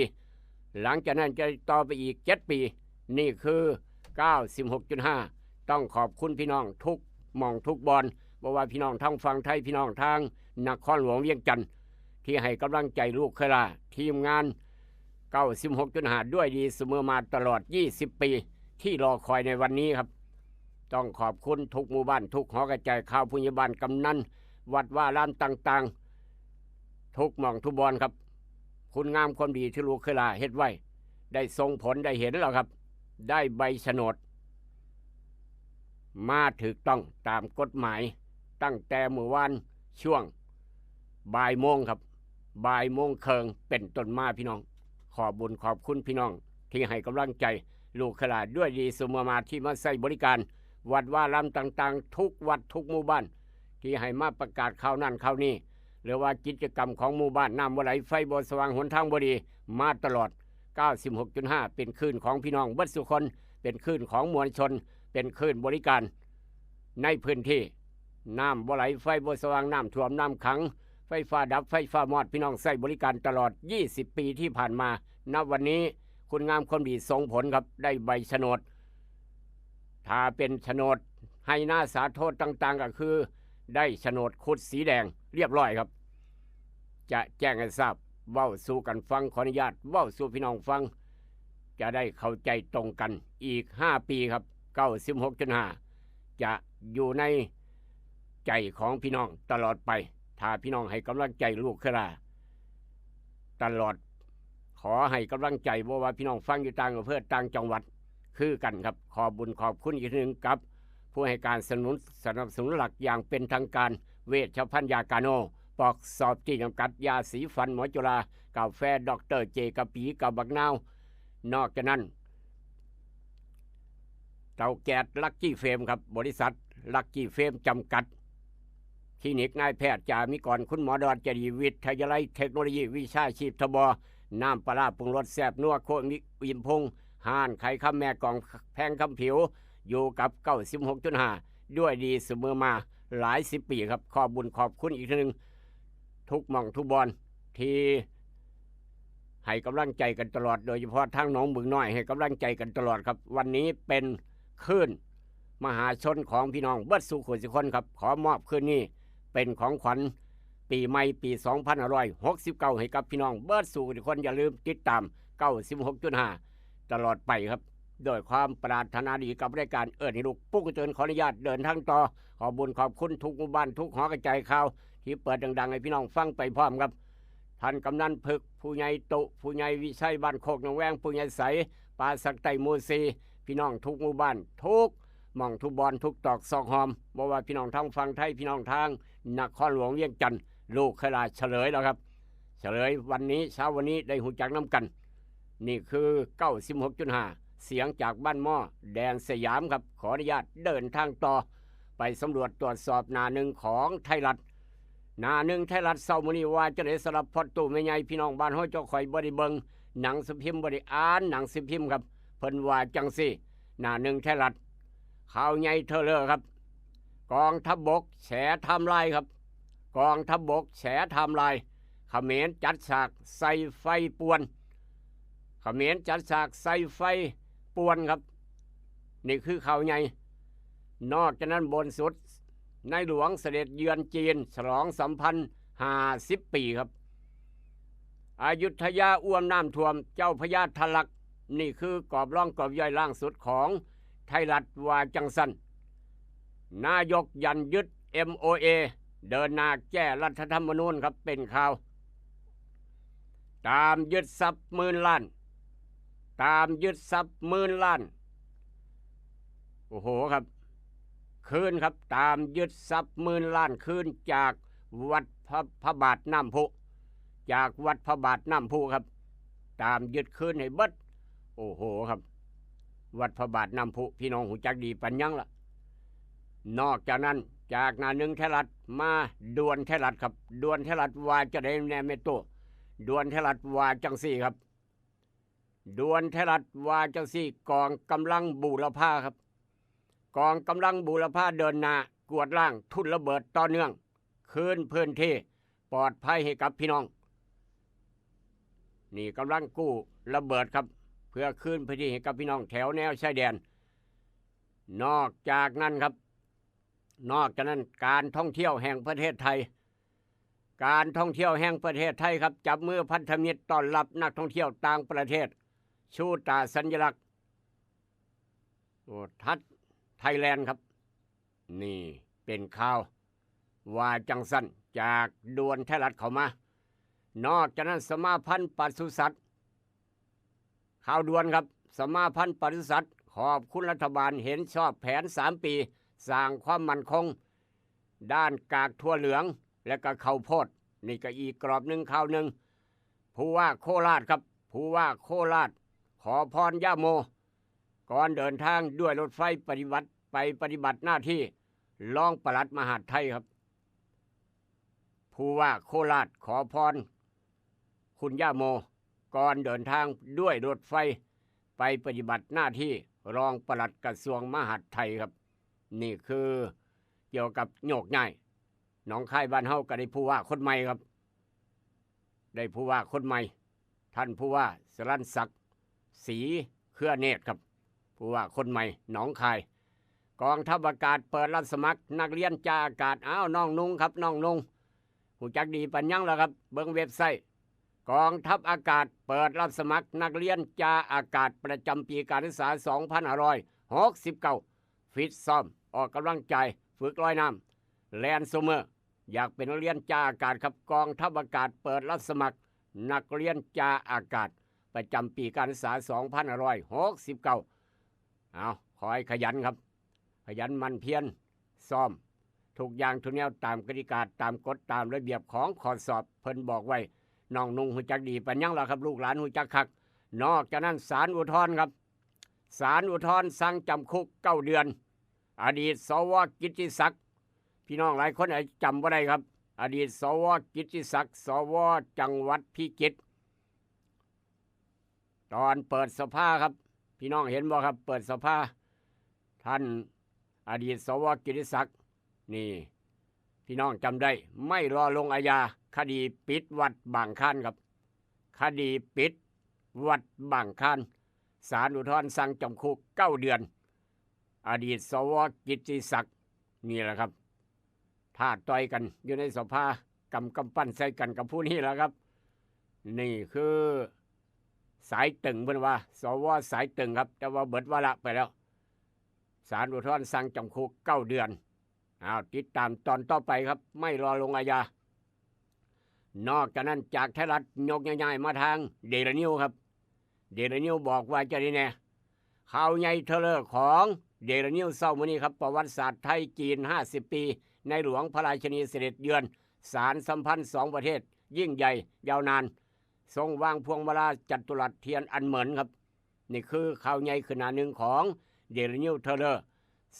หลังจากนั้นจะต่อไปอีกเจ็ดปี นี่คือ เก้าสิบหกจุดห้า ต้องขอบคุณพี่น้องทุกหม่องทุกบอน บ่ว่าพี่น้องทางฝั่งไทย พี่น้องทางนครหลวงเวียงจันทน์ ที่ให้กำลังใจลูกเคยหลา ทีมงาน เก้าสิบหกจุดห้า ด้วยดีเสมอมาตลอด ยี่สิบปี ที่รอคอยในวันนี้ครับ ต้องขอบคุณทุกหมู่บ้าน ทุกหอกระจายข่าว ผู้ใหญ่บ้าน กำนัน วัดวาอารามต่างๆ ทุกหม่องทุกบอนครับ คุณงามความดีที่ลูกเคยหลาเฮ็ดไว้ ได้ส่งผล ได้เห็นแล้วครับ ได้ใบโฉนด มาถูกต้องตามกฎหมาย ตั้งแต่มื้อวานช่วงบ่ายโมงครับ บ่ายโมงครึ่งเป็นต้นมาพี่น้อง ขอบบุญขอบคุณพี่น้องที่ให้กำลังใจลูกขลาดด้วยดีเสมอมาที่มาใช้บริการ วัดวาลามต่างๆ ทุกวัดทุกหมู่บ้าน ที่ให้มาประกาศข่าวนั่นข่าวนี้ หรือว่ากิจกรรมของหมู่บ้านน้ำบ่ไหลไฟบ่สว่างหนทางบ่ดีมาตลอด เก้าสิบหกจุดห้า เป็นคลื่นของพี่น้องเบิดสุคน เป็นคลื่นของมวลชน เป็นคลื่นบริการในพื้นที่ น้ำบ่ไหลไฟบ่สว่างน้ำท่วมน้ำขัง ไฟฟ้าดับไฟฟ้ามอดพี่น้องใช้บริการตลอด ยี่สิบ ปีที่ผ่านมา นับวันนี้คุณงามความดีส่งผลครับได้ใบโฉนด ถ้าเป็นโฉนดไฮ่นาสาโทต่างๆ ก็คือได้โฉนดคุดสีแดงเรียบร้อยครับ จะแจ้งให้ทราบเว้าสู่กันฟังขออนุญาตเว้าสู่พี่น้องฟัง จะได้เข้าใจตรงกันอีก ห้า ปีครับ เก้าสิบหกจุดห้า จะอยู่ในใจของพี่น้องตลอดไป ถ้าพี่น้องให้กำลังใจลูกเครือลา ตลอด ขอให้กำลังใจบ่ว่าพี่น้องฟังอยู่ต่างอำเภอต่างจังหวัดคือกันครับ ขอบบุญขอบคุณอีกทีหนึ่งกับ ผู้ให้การสนับสนุนสนับสนุนหลักอย่างเป็นทางการ เวชภัณฑ์ยากาโน ปอกสอบที่จำกัดยาสีฟันหมอจุฬากาแฟดอกเตอร์เจกะปีกับบักนาว นอกจากนั้น เตาแก๊สลักกี้เฟรมครับ บริษัทลักกี้เฟรมจำกัด คลินิกนายแพทย์จามิกรคุณหมอดอนเจดีย์วิทยาลัยเทคโนโลยีวิชาชีพทบน้ำปลาร้าปรุงรสแซ่บนัวโคตรมิอิมพุงห้านไข่คำแม่กองแพงคำผิว อยู่กับ เก้าสิบหกจุดห้า ด้วยดีเสมอมาหลายสิบปีครับ ขอบบุญขอบคุณอีกทีหนึ่ง ทุกหม่องทุกบอนที่ให้กำลังใจกันตลอด โดยเฉพาะทางหนองบึงน้อยให้กำลังใจกันตลอดครับ วันนี้เป็นคลื่นมหาชนของพี่น้องเบิดสู่คนสุคนครับ ขอมอบคลื่นนี้เป็นของขวัญปีใหม่ปี สองพันห้าร้อยหกสิบเก้า ให้กับพี่น้องเบิดสู่คนสุคน อย่าลืมติดตาม เก้าสิบหกจุดห้า ตลอดไปครับ โดยความปรารถนาดีกับรายการเอิ้นให้ลูกปลุกเตือน ขออนุญาตเดินทางต่อ ขอบบุญขอบคุณทุกหมู่บ้านทุกหอกระจายข่าว ที่เปิดดังๆ ให้พี่น้องฟังไปพร้อมครับ ท่านกำนันพึก ผู้ใหญ่ตุ ผู้ใหญ่วิชัยบ้านโคกหนองแวง ผู้ใหญ่ใส ปาสักไตหมู่สี่ พี่น้องทุกหมู่บ้านทุกหม่องทุกบอนทุกตอกซอกหอม บ่ว่าพี่น้องทางฝั่งไทย พี่น้องทางนครหลวงเวียงจันทน์ ลูกเคยลาเฉลยแล้วครับ เฉลยวันนี้เช้าวันนี้ได้ฮู้จักนำกัน นี่คือ เก้าสิบหกจุดห้า เสียงจากบ้านหม้อแดนสยามครับ ขออนุญาตเดินทางต่อ ไปสำรวจตรวจสอบหน้าหนึ่งของไทยรัฐ หน้าหนึ่งไทยรัฐเช้ามื้อนี้ว่าจั่งใด๋สำหรับพ่อตู้แม่ใหญ่ พี่น้องบ้านเฮาเจ้าข่อยบ่ได้เบิ่งหนังสือพิมพ์ บ่ได้อ่านหนังสือพิมพ์ครับ เพิ่นว่าจั่งซี้ หน้าหนึ่งไทยรัฐ ข่าวใหญ่เทอเลอครับ กองทัพบกแฉไทม์ไลน์ครับ กองทัพบกแฉไทม์ไลน์ เขมรจัดฉากใส่ไฟป่วน เขมรจัดฉากใส่ไฟป่วนครับ นี่คือข่าวใหญ่ นอกจากนั้นบนสุด ในหลวงเสด็จเยือนจีน ฉลองสัมพันธ์ ห้าสิบ ปีครับ อยุธยาอ่วมน้ำท่วม เจ้าพระยาทะลัก นี่คือกรอบรองกรอบย่อยล่างสุดของไทยรัฐว่าจั่งซั่น นายกยันยึด เอ็มโอเอ เดินหน้าแก้รัฐธรรมนูญครับ เป็นข่าว ตามยึดทรัพย์หมื่นล้าน ตามยึดทรัพย์หมื่นล้าน โอ้โหครับ คืนครับ ตามยึดทรัพย์หมื่นล้านคืนจากวัดพระ พระบาทน้ำพุ จากวัดพระบาทน้ำพุครับ ตามยึดคืนให้เบิด โอ้โหครับ วัดพระบาทน้ำพุ พี่น้องฮู้จักดีปานหยังล่ะ นอกจากนั้น จากหน้าหนึ่งไทยรัฐมาด่วนไทยรัฐครับ ด่วนไทยรัฐว่าจั่งใด๋แน่แม่ตู้ ด่วนไทยรัฐว่าจั่งซี้ครับ ด่วนไทยรัฐว่าจั่งซี้ กองกำลังบูรพาครับ กองกำลังบูรพาเดินหน้ากวาดล้างทุ่นระเบิดต่อเนื่อง คืนพื้นที่ปลอดภัยให้กับพี่น้อง นี่กำลังกู้ระเบิดครับ เพื่อคืนพื้นที่ให้กับพี่น้องแถวแนวชายแดน นอกจากนั้นครับ นอกจากนั้นการท่องเที่ยวแห่งประเทศไทย การท่องเที่ยวแห่งประเทศไทยครับ จับมือพันธมิตรต้อนรับนักท่องเที่ยวต่างประเทศ ชูตราสัญลักษณ์ โอ้ ทัดไทยแลนด์ครับ นี่เป็นข่าวว่าจั่งซั่น จากด่วนไทยรัฐเข้ามา นอกจากนั้นสมาพันธ์ปศุสัตว์ ข่าวด่วนครับ สมาพันธ์ปศุสัตว์ ขอบคุณรัฐบาลเห็นชอบแผนสามปี สร้างความมั่นคง ด้านกากถั่วเหลืองและก็ข้าวโพด นี่ก็อีกกรอบหนึ่งข่าวหนึ่ง ผู้ว่าโคราชครับ ผู้ว่าโคราช ขอพรย่าโม ก่อนเดินทางด้วยรถไฟปฏิบัติไปปฏิบัติหน้าที่รองปลัดมหาดไทยครับ ผู้ว่าโคราชขอพรคุณย่าโม ก่อนเดินทางด้วยรถไฟไปปฏิบัติหน้าที่รองปลัดกระทรวงมหาดไทยครับ นี่คือเกี่ยวกับโยกย้าย หนองคายบ้านเฮาก็ได้ผู้ว่าคนใหม่ครับ ได้ผู้ว่าคนใหม่ ท่านผู้ว่าสรัญศักดิ์ ศรีเครือเนตรครับ ผู้ว่าคนใหม่หนองคาย กองทัพอากาศเปิดรับสมัครนักเรียนจ่าอากาศ อ้าว น้องนุ่งครับ น้องนุ่ง ฮู้จักดีปานหยังล่ะครับ เบิ่งเว็บไซต์ กองทัพอากาศเปิดรับสมัครนักเรียนจ่าอากาศประจำปีการศึกษา สองพันห้าร้อยหกสิบเก้า ฟิตซ้อม ออกกำลังกาย ฝึกลอยน้ำ แล่นซูเมอร์ อยากเป็นนักเรียนจ่าอากาศครับ กองทัพอากาศเปิดรับสมัครนักเรียนจ่าอากาศประจำปีการศึกษา สองพันห้าร้อยหกสิบเก้า เอา ขอให้ขยันครับ ขยันหมั่นเพียรซ้อม ทุกอย่างทุกแนวตามกติกา ตามกฎตามระเบียบของข้อสอบ เพิ่นบอกไว้ น้องนุ่งฮู้จักดีปานหยังล่ะครับ ลูกหลานฮู้จักคัก นอกจากนั้นศาลอุทธรณ์ครับ ศาลอุทธรณ์สั่งจำคุกเก้าเดือน อดีต สว กิตติศักดิ์ พี่น้องหลายคนอาจจะจำบ่ได้ครับ อดีต สว กิตติศักดิ์ สว จังหวัดพิจิตร ตอนเปิดสภาครับ พี่น้องเห็นบ่ครับ เปิดสภา ท่านอดีต สว กิตติศักดิ์ นี่ พี่น้องจำได้ ไม่รอลงอาญา คดีปิดวัดบางคลานครับ คดีปิดวัดบางคลาน ศาลอุทธรณ์สั่งจำคุกเก้าเดือน อดีต สว กิตติศักดิ์ นี่แหละครับ ท้าต่อยกันอยู่ในสภา กำกำปั้นใส่กันกับผู้นี้แหละครับ นี่คือสายตึงเพิ่นว่า สว สายตึงครับ แต่ว่าเบิดวาระไปแล้ว ศาลอุทธรณ์สั่งจำคุกเก้าเดือน อ้าว ติดตามตอนต่อไปครับ ไม่รอลงอาญา นอกจากนั้นจากไทยรัฐยกย้ายๆมาทางเดลินิวครับ เดลินิวบอกว่าจะได้แน่ ข่าวใหญ่เทอเลอร์ของเดลินิวเช้ามื้อนี้ครับ ประวัติศาสตร์ไทยจีน ห้าสิบ ปี ในหลวงพระราชินีเสด็จเยือน สารสัมพันธ์สองประเทศ ยิ่งใหญ่ยาวนาน ทรงวางพวงมาลาจัตุรัสเทียนอันเหมินครับ นี่คือข่าวใหญ่ขึ้นหน้าหนึ่งของเดลินิวเทอเลอร์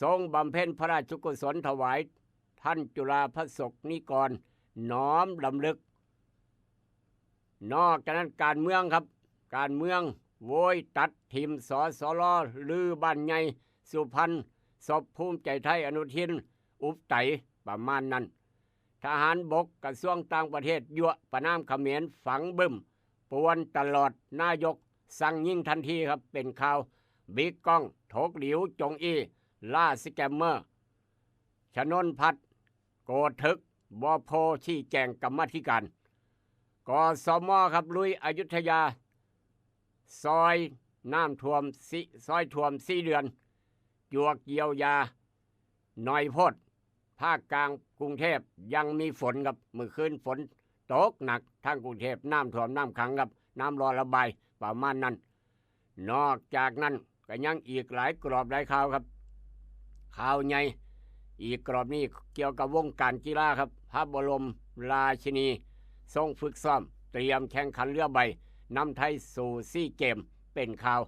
ทรงบำเพ็ญพระราชกุศลถวายท่านจุฬาพระสกนิกร น้อมรำลึก นอกจากนั้นการเมืองครับ การเมือง โวยตัดถิ่ม สสร ลือบ้านใหญ่สุพรรณ ศพภูมิใจไทย อนุทิน อุบไต ประมาณนั้น ทหารบก กระทรวงต่างประเทศ ยั่วประณามเขมร ฝังบึ้ม ป่วนตลอด นายกสั่งยิงทันทีครับ เป็นข่าว บิ๊กก้อง ถกหลิว จงอี้ ล่าสแกมเมอร์ ชนนพัฒน์ โกดถึก บพ ชี้แจงกรรมาธิการ กสม ครับ ลุยอยุธยา ซอยน้ำท่วมสิ ซอยท่วมสี่เดือน จวกเยียวยา หน่อยโพด ภาคกลางกรุงเทพยังมีฝนครับ มื้อคืนฝนตกหนัก ทางกรุงเทพน้ำท่วมน้ำขังครับ น้ำรอระบาย ประมาณนั้น นอกจากนั้นก็ยังอีกหลายกรอบหลายข่าวครับ ข่าวใหญ่อีกกรอบนี้เกี่ยวกับวงการกีฬาครับ พระบรมราชินีทรงฝึกซ้อม เตรียมแข่งขันเรือใบ นำไทยสู่ซีเกม เป็นข่าว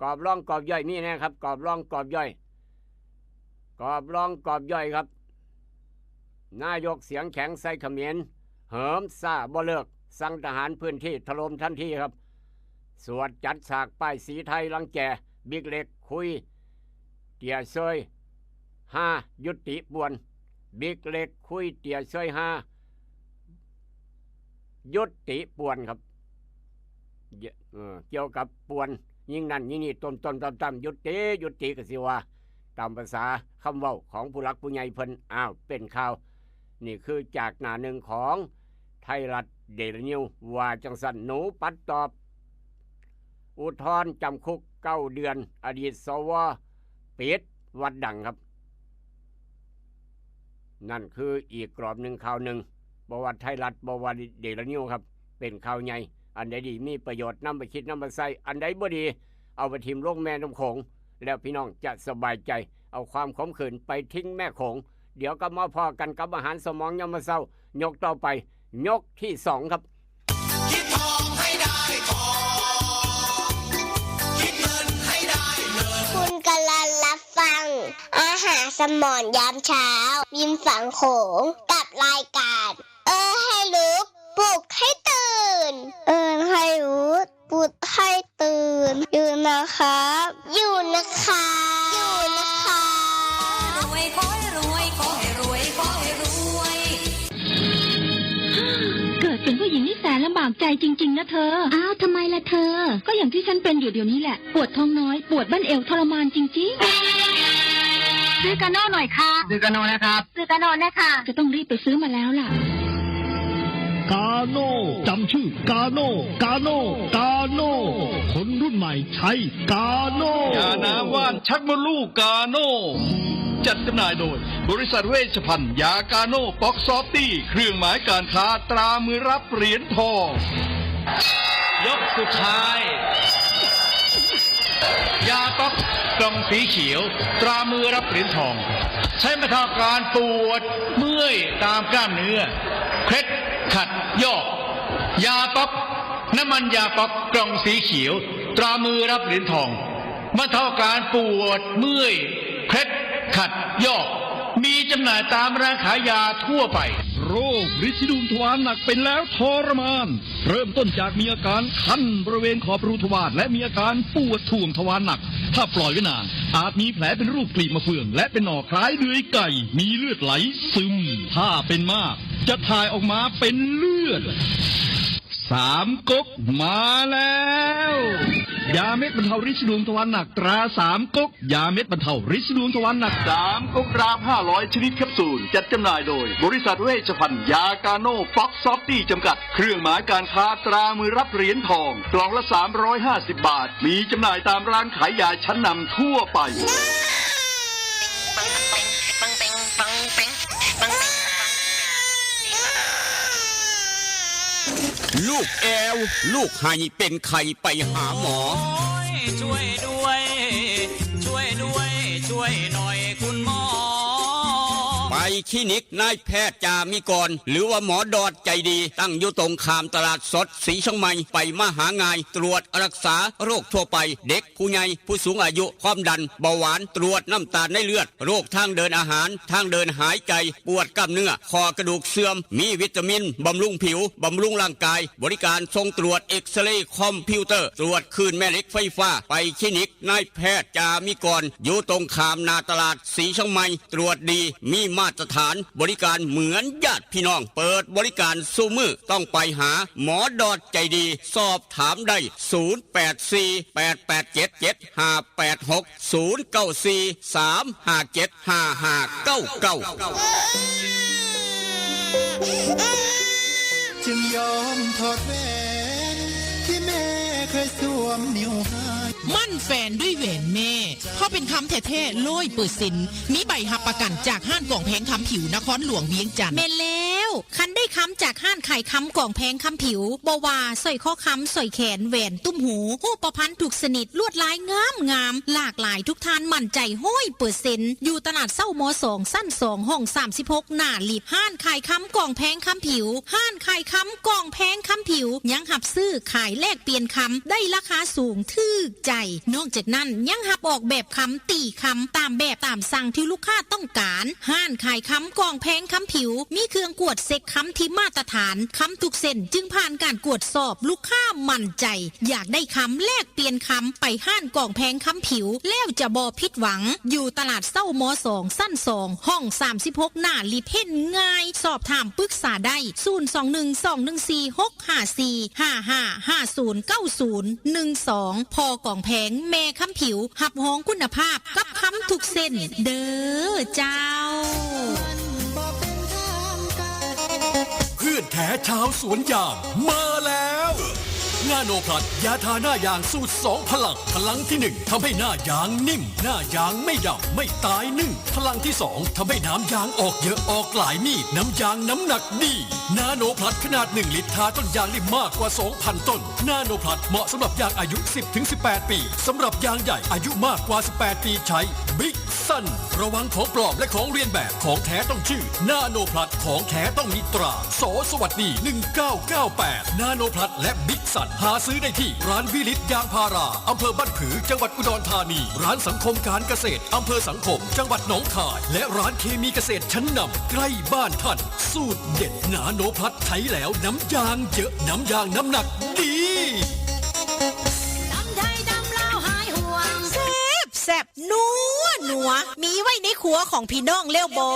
กรอบรองกรอบย่อยมีแน่ครับ กรอบรองกรอบย่อย กรอบรองกรอบย่อยครับ นายกเสียงแข็งใส่เขมร เหิมซ่าบ่เลิก สั่งทหารพื้นที่ถล่มทันทีครับ สวดจัดฉากป้ายสีไทยรังแก บิ๊กเล็กคุย เตี้ยเซยห้า ยุติป่วน บิ๊กเล็กคุย เตี้ยเซยห้า ยุติป่วนครับ เอ่อ เกี่ยวกับป่วน ยิ่งนั่นยิ่งนี่ ต้มต้มตำตำ ยุติ ยุติก็สิว่า ตามภาษาคำเว้าของผู้หลักผู้ใหญ่เพิ่น อ้าว เป็นข่าว นี่คือจากหน้าหนึ่งของไทยรัฐเดลินิว ว่าจังซั่น หนูปัดตอบ อุทธรณ์จำคุกเก้าเดือน อดีต สว ปิดวัดดังครับ นั่นคืออีกกรอบหนึ่งข่าวหนึ่ง บ่ว่าไทยรัฐ บ่ว่าเดลินิวครับ เป็นข่าวใหญ่ อันใดดีมีประโยชน์นำไปคิดนำไปใช้ อันใดบ่ดี เอาไปถิ่มลงแม่น้ำโขง แล้วพี่น้องจะสบายใจ เอาความขมขื่นไปทิ้งแม่โขง เดี๋ยวกลับมาพ้อกันกับอาหารสมองยามมื้อเช้า ยกต่อไป ยกที่สองครับ คิดทองให้ได้ทอง คิดเงินให้ได้เงิน คุณกำลังรับฟัง อาหารสมองยามเช้า ริมฝั่งโขง กับรายการ เออให้รู้ ปลุกให้ตื่น เออให้รู้ ปลุกให้ตื่น อยู่นะครับ อยู่นะครับ อยู่นะครับ รวยขอให้รวยขอให้รวยขอให้รวย เกิดเป็นผู้หญิงนี่แสนลำบากใจจริงๆนะเธอ อ้าว ทำไมล่ะเธอ ก็อย่างที่ฉันเป็นอยู่เดี๋ยวนี้แหละ ปวดท้องน้อย ปวดบั้นเอวทรมานจริงๆ ซื้อกาโน่หน่อยค่ะ ซื้อกาโน่นะครับ ซื้อกาโน่นะคะ จะต้องรีบไปซื้อมาแล้วล่ะ กาโน่ จำชื่อกาโน่ กาโน่ กาโน่ คนรุ่นใหม่ใช้กาโน่ ยาน้ำว่านชักมดลูกกาโน่ จัดจำหน่ายโดย บริษัทเวชภัณฑ์ยากาโน่ป๊อกซอฟตี้ เครื่องหมายการค้าตรามือรับเหรียญทอง ยกสุดท้าย ยาป๊อกกล่องสีเขียว ตรามือรับเหรียญทอง ใช้บรรเทาอาการปวดเมื่อยตามกล้ามเนื้อ เคล็ดขัดยอก ยาป๊อก น้ำมันยาป๊อกกล่องสีเขียว ตรามือรับเหรียญทอง บรรเทาอาการปวดเมื่อย เคล็ดขัดยอก มีจำหน่ายตามร้านขายยาทั่วไป โรคริดสีดวงทวารหนักเป็นแล้วทรมาน เริ่มต้นจากมีอาการคันบริเวณขอบรูทวาร และมีอาการปวดถ่วงทวารหนัก ถ้าปล่อยไว้นาน อาจมีแผลเป็นรูปกลีบมะเฟือง และเป็นหนองคล้ายเดือยไก่ มีเลือดไหลซึม ถ้าเป็นมาก จะถ่ายออกมาเป็นเลือด สามก๊กมาแล้ว ยาเม็ดบรรเทาริดสีดวงทวารหนักตราสามก๊ก ยาเม็ดบรรเทาริดสีดวงทวารหนัก สามก๊กรามห้าร้อยชนิดแคปซูล จัดจำหน่ายโดย บริษัทเวชภัณฑ์ยากาโน่ป๊อกซอฟตี้จำกัด เครื่องหมายการค้าตรามือรับเหรียญทอง กล่องละสามร้อยห้าสิบบาท มีจำหน่ายตามร้านขายยาชั้นนำทั่วไป ลูกแอว ลูกไห้เป็นไข้ไปหาหมอ โอ้ย ช่วยด้วย ช่วยด้วย ช่วยหน่อยคุณหมอ ไปคลินิกนายแพทย์จามิกร หรือว่าหมอดอดใจดี ตั้งอยู่ตรงข้ามตลาดสดสีเชียงใหม่ ไปมาหาง่าย ตรวจรักษาโรคทั่วไป เด็ก ผู้ใหญ่ ผู้สูงอายุ ความดัน เบาหวาน ตรวจน้ำตาลในเลือด โรคทางเดินอาหาร ทางเดินหายใจ ปวดกล้ามเนื้อ ข้อกระดูกเสื่อม มีวิตามิน บำรุงผิว บำรุงร่างกาย บริการส่งตรวจเอ็กซเรย์คอมพิวเตอร์ ตรวจคลื่นแม่เหล็กไฟฟ้า ไปคลินิกนายแพทย์จามิกร อยู่ตรงข้ามหน้าตลาดสีเชียงใหม่ ตรวจดี มีมาตรฐาน บริการเหมือนญาติพี่น้อง เปิดบริการซุมื้อ ต้องไปหาหมอดอดใจดี สอบถามได้ ศูนย์แปดสี่ แปดแปดเจ็ด เจ็ดห้าแปดหก ศูนย์เก้าสี่ สามห้าเจ็ด ห้าห้าเก้าเก้า จึงยอมถอดแหวนที่แม่เคยสวมนิ้วให้ มั่นแฟนด้วยแหวนแม่ เพราะเป็นคำแท้ๆ ร้อยเปอร์เซ็นต์ มีใบรับประกันจากห้างกล่องแพงคำผิวนครหลวงเวียงจันทน์ แม่นแล้ว คันได้คำจากห้างขายคำกล่องแพงคำผิว บ่ว่าสร้อยคอคำ สร้อยแขน แหวน ตุ้มหู ฮูปพรรณทุกชนิด ลวดลายงามงาม หลากหลาย ทุกท่านมั่นใจร้อยเปอร์เซ็นต์ อยู่ตลาดเซ้า ม.สอง ชั้นสอง ห้องสามสิบหก หน้าลิฟต์ ห้างขายคำกล่องแพงคำผิว ห้างขายคำกล่องแพงคำผิว ยังรับซื้อขายแลกเปลี่ยนคำ ได้ราคาสูงถูกใจ นอกจากนั้นยังรับออกแบบคำ ตีคำ ตามแบบตามสั่งที่ลูกค้าต้องการ ห้างขายคำกล่องแพงคำผิว มีเครื่องกวดเช็คคำที่มาตรฐาน คำทุกเส้นจึงผ่านการกวดสอบ ลูกค้ามั่นใจ อยากได้คำแลกเปลี่ยนคำ ไปห้างกล่องแพงคำผิว แล้วจะบ่ผิดหวัง อยู่ตลาดเซ้า ม.สอง ชั้นสอง ห้องสามสิบหก หน้าลิฟต์ เห็นง่าย สอบถามปรึกษาได้ ศูนย์สองหนึ่ง สองหนึ่งสี่ หกห้าสี่ ห้าห้า ห้าศูนย์เก้าศูนย์ หนึ่งสอง พ.กล่องแพง แม่คำผิว รับรองคุณภาพกับคำทุกเส้น เด้อเจ้า เพื่อนแท้ชาวสวนยางมาแล้ว นาโนพลัส ยาทาหน้ายางสูตรสองพลัง พลังที่หนึ่งทำให้หน้ายางนิ่ม หน้ายางไม่ดำ ไม่ตายนึ่ง พลังที่สองทำให้น้ำยางออกเยอะ ออกหลายมีด น้ำยางน้ำหนักดี นาโนพลัสขนาดหนึ่งลิตร ทาต้นยางได้มากกว่าสองพันต้น นาโนพลัสเหมาะสำหรับยางอายุสิบถึงสิบแปดปี สำหรับยางใหญ่อายุมากกว่าสิบแปดปีใช้ บิ๊กซัน ระวังของปลอมและของเลียนแบบ ของแท้ต้องชื่อ นาโนพลัส ของแท้ต้องมีตรา ส.สวัสดี หนึ่งเก้าเก้าแปด นาโนพลัสและบิ๊กซัน หาซื้อได้ที่ร้านวิลิตยางพารา อำเภอบ้านผือ จังหวัดอุดรธานี ร้านสังคมการเกษตร อำเภอสังคม จังหวัดหนองคาย และร้านเคมีเกษตรชั้นนำใกล้บ้านท่าน สูตรเด็ดนาโนพลัส ใช้แล้วน้ำยางเยอะ น้ำยางน้ำหนักดี ตำไทยตำลาวหายห่วง แซ่บแซ่บนัวนัว มีไว้ในครัวของพี่น้องแล้วบ่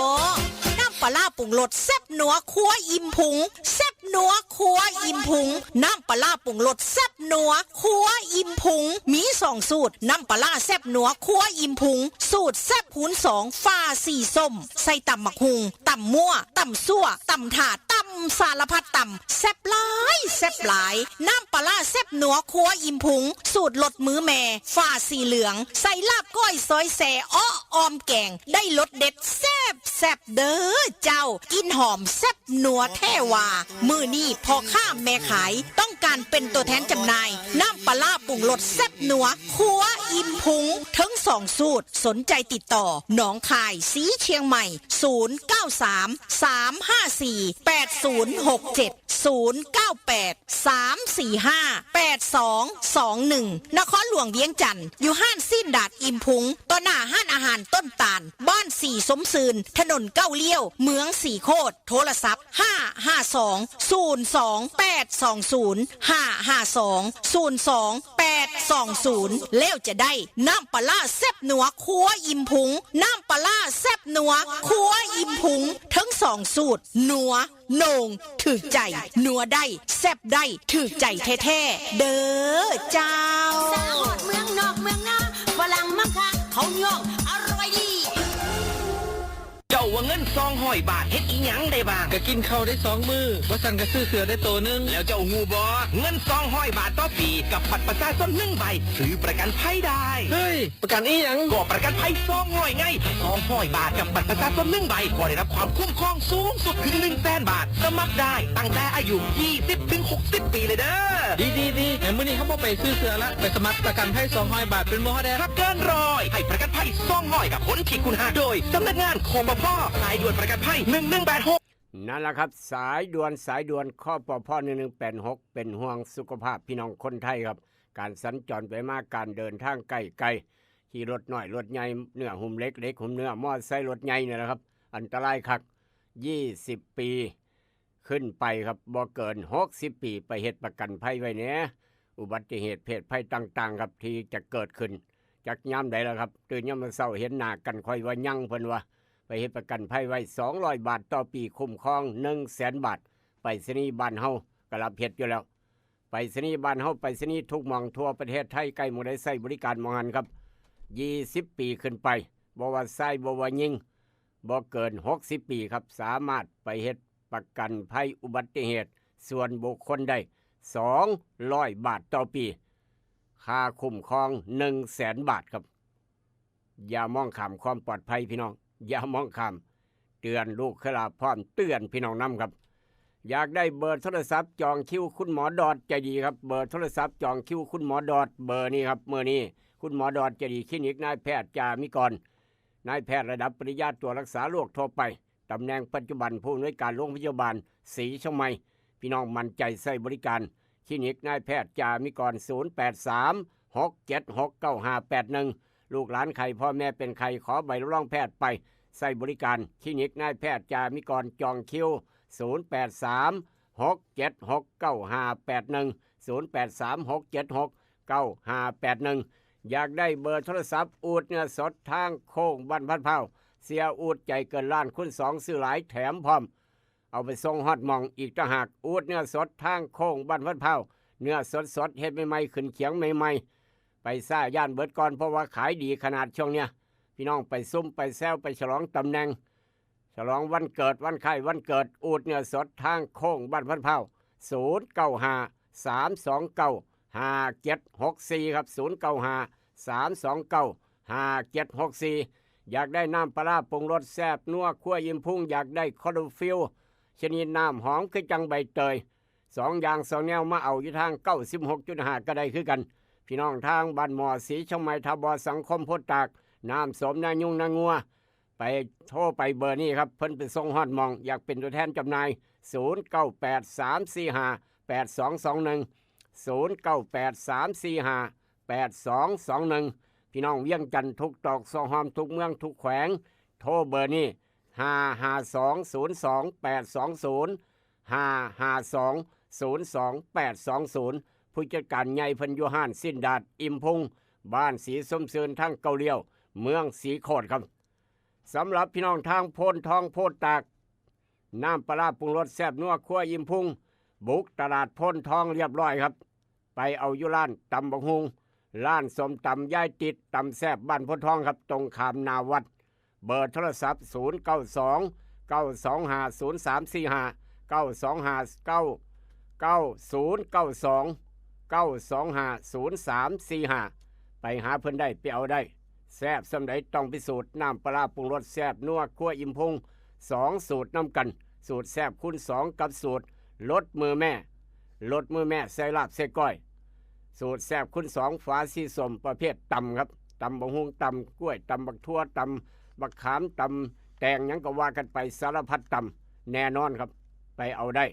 น้ำปลาร้าปรุงรสแซ่บนัวครัวอิ่มพุง แซ่บนัวครัวอิ่มพุง น้ำปลาร้าปรุงรสแซ่บนัวครัวอิ่มพุง มีสองสูตร น้ำปลาร้าแซ่บนัวครัวอิ่มพุง สูตรแซ่บคูณสอง ฝาสีส้ม ใส่ตำบักหุ่ง ตำมั่ว ตำซั่ว ตำถาด ตำสารพัดตำ แซ่บหลาย แซ่บหลาย น้ำปลาร้าแซ่บนัวครัวอิ่มพุง สูตรรสมือแม่ ฝาสีเหลือง ใส่ลาบก้อยซอยแซ่ อ้อออมแกง ได้รสเด็ดแซ่บแซ่บเด้อเจ้า กินหอมแซ่บนัวแท้ว่า มื้อนี้พ่อค้าแม่ขาย ต้องการเป็นตัวแทนจำหน่าย น้ำปลาร้าปรุงรสแซ่บนัวครัวอิ่มพุง ทั้งสองสูตร สนใจติดต่อ หนองคาย สีเชียงใหม่ ศูนย์เก้าสาม สามห้าสี่ แปดศูนย์หกเจ็ด ศูนย์เก้าแปด สามสี่ห้า แปดสองสองหนึ่ง นครหลวงเวียงจันทน์ อยู่ห้านสิ้นดาดอิ่มพุง ต่อหน้าห้านอาหารต้นตาล บ้านสีสมซืน ถนนเก้าเลี้ยว เมืองสีโคตร โทรศัพท์ ห้าห้าสอง ศูนย์สองแปดสองศูนย์ ห้าห้าสอง ศูนย์สองแปดสองศูนย์ แล้วจะได้น้ำปลาร้าแซ่บนัวครัวอิ่มพุง น้ำปลาร้าแซ่บนัวครัวอิ่มพุง ทั้งสองสูตร นัว โหน่ง ถืกใจ นัวได้ แซ่บได้ ถืกใจแท้ๆ เด้อเจ้า สาวฮอดเมืองนอกเมืองนาฝรั่งมักคักเขาย่องอร่อยดี เจ้าว่าเงินสองร้อยบาทเฮ็ดอีหยังได้บ้าง ก็กินข้าวได้สองมื้อบ่ซั้นก็ซื้อเสื้อได้โตหนึ่ง แล้วเจ้าฮู้บ่ เงินสองร้อยบาทต่อปีกับบัตรประชาชนหนึ่งใบซื้อประกันภัยได้ เฮ้ย ประกันอีหยัง ก็ประกันภัยสองร้อยไงสองร้อยบาทกับบัตรประชาชนหนึ่งใบก็ได้รับความคุ้มครองสูงสุดถึงหนึ่งแสนบาท สมัครได้ตั้งแต่อายุยี่สิบถึงหกสิบปีเลยเด้อ ดีดีดีแต่มื้อนี้เฮาบ่ไปซื้อเสื้อละ ไปสมัครประกันภัยสองร้อยบาทเป็นหมู่เฮาแด่ ถ้าเกินร้อยให้ประกันภัยสองร้อยกับผลขีดคูณห้าโดยสำนักงาน คปภ สายด่วนประกันภัยหนึ่งหนึ่งแปดหก นั่นแหละครับ สายด่วนสายด่วน คปภ หนึ่งหนึ่งแปดหก เป็นห่วงสุขภาพพี่น้องคนไทยครับ การสัญจรไปมา การเดินทางใกล้ไกล ขี่รถน้อยรถใหญ่ เนื้อหุ้มเหล็ก เหล็กหุ้มเนื้อ มอไซค์รถใหญ่เนี่ยนะครับ อันตรายคัก ยี่สิบปีขึ้นไปครับ บ่เกินหกสิบปี ไปเฮ็ดประกันภัยไว้แหน่ อุบัติเหตุเพศภัยต่างๆครับ ที่จะเกิดขึ้น จักยามใดล่ะครับ ตื่นยามมื้อเช้าเห็นหน้ากัน ค่อยว่ายัง เพิ่นว่า ไปเฮ็ดประกันภัยไว้สองร้อยบาทต่อปี คุ้มครองหนึ่งแสนบาท ไปรษณีย์บ้านเฮาก็รับเฮ็ดอยู่แล้ว ไปรษณีย์บ้านเฮา ไปรษณีย์ทุกหม่องทั่วประเทศไทย ใกล้หม่องใดใช้บริการหม่องหั้นครับ ยี่สิบปีขึ้นไป บ่ว่าชายบ่ว่าหญิง บ่เกินหกสิบปีครับ สามารถไปเฮ็ดประกันภัยอุบัติเหตุส่วนบุคคลได้สองร้อยบาทต่อปี ค่าคุ้มครองหนึ่งแสนบาทครับ อย่ามองข้ามความปลอดภัยพี่น้อง อย่ามองข้าม เตือนลูกเคยลาพร้อมเตือนพี่น้องนำครับ อยากได้เบอร์โทรศัพท์จองคิวคุณหมอดอดใจดีครับ เบอร์โทรศัพท์จองคิวคุณหมอดอด เบอร์นี้ครับ มื้อนี้คุณหมอดอดใจดี คลินิกนายแพทย์จามิกร นายแพทย์ระดับปริญญาตรวจรักษาโรคทั่วไป ตำแหน่งปัจจุบันผู้อำนวยการโรงพยาบาลศรีเชียงใหม่ พี่น้องมั่นใจใช้บริการ คลินิกนายแพทย์จามิกร ศูนย์แปดสาม หกเจ็ดหก เก้าห้าแปดหนึ่ง ลูกหลานไข้ พ่อแม่เป็นไข้ ขอใบรับรองแพทย์ไปใช้บริการ คลินิกนายแพทย์จามิกร จองคิว ศูนย์แปดสาม หกเจ็ดหก เก้าห้าแปดหนึ่ง ศูนย์แปดสาม หกเจ็ดหก เก้าห้าแปดหนึ่ง อยากได้เบอร์โทรศัพท์ อูดเนื้อสดทางโค้งบ้านพันพร้าว เสียอูดใจเกินล้าน คูณสอง ซื้อหลายแถมพร้อม เอาไปส่งฮอดหม่องอีกต่างหาก อูดเนื้อสดทางโค้งบ้านพันพร้าว เนื้อสดๆ เฮ็ดใหม่ๆ ขึ้นเขียงใหม่ๆ ไปซ่าย่านเบิดก่อน เพราะว่าขายดีขนาดช่วงเนี้ย พี่น้องไปซุ่มไปแซวไปฉลองตำแหน่ง ฉลองวันเกิดวันคล้ายวันเกิด อูดเนื้อสดทางโค้งบ้านพันพร้าว ศูนย์เก้าห้า สามสองเก้าห้าเจ็ดหกสี่ครับ ศูนย์เก้าห้า สามสองเก้าห้าเจ็ดหกสี่ อยากได้น้ำปลาร้าปรุงรสแซ่บนัวครัวอิ่มพุง อยากได้คลอโรฟิลล์ชนิดน้ำหอมคือจั่งใบเตย สองอย่างสองแนวมาเอาอยู่ทาง เก้าสิบหกจุดห้า ก็ได้คือกัน พี่น้องทางบ้านหม้อ ศรีเชียงใหม่ ทบสังคม โพธิ์ตาก น้ำส้ม นายุง นางัว ไปโทรไปเบอร์นี้ครับ เพิ่นไปส่งฮอดหม่อง อยากเป็นตัวแทนจำหน่าย ศูนย์เก้าแปด สามสี่ห้า แปดสองสองหนึ่ง ศูนย์เก้าแปด สามสี่ห้า แปดสองสองหนึ่ง พี่น้องเวียงจันทน์ทุกตอกซอกฮอมทุกเมืองทุกแขวง โทรเบอร์นี้ ห้าห้าสอง ศูนย์สอง แปดสองศูนย์ ห้าห้าสอง ศูนย์สอง แปดสองศูนย์ ผู้จัดการใหญ่เพิ่นอยู่ห้านสิ้นดาดอิ่มพุง บ้านศรีสมซื่น ทางเก้าเลี้ยว เมืองศรีโคตรครับ สำหรับพี่น้องทางโพนทอง โพนตาก น้ำปลาร้าปรุงรสแซ่บนัวครัวอิ่มพุง บุกตลาดโพนทองเรียบร้อยครับ ไปเอาอยู่ร้านตำบักฮุง ร้านส้มตำยายติด ตำแซ่บบ้านโพนทองครับ ตรงข้ามหน้าวัด เบอร์โทรศัพท์ ศูนย์เก้าสอง เก้าสองห้า ศูนย์สามสี่ห้า เก้าสองห้า เก้า เก้า ศูนย์เก้าสอง เก้าสองห้า ศูนย์สามสี่ห้า ไปหาเพิ่นได้ ไปเอาได้ แซ่บส่ำใดต้องพิสูจน์ น้ำปลาร้าปรุงรสแซ่บนัวครัวอิ่มพุง สองสูตรนำกัน สูตรแซ่บคูณสอง กับสูตรลดมือแม่ ลดมือแม่ใส่ลาบใส่ก้อย สูตรแซ่บคูณสอง ฝาสีส้ม ประเภทตำครับ ตำบักฮุง ตำกล้วย ตำบักถั่ว ตำบักขาม ตำแตง หยังก็ว่ากันไป สารพัดตำ แน่นอนครับ ไปเอาได้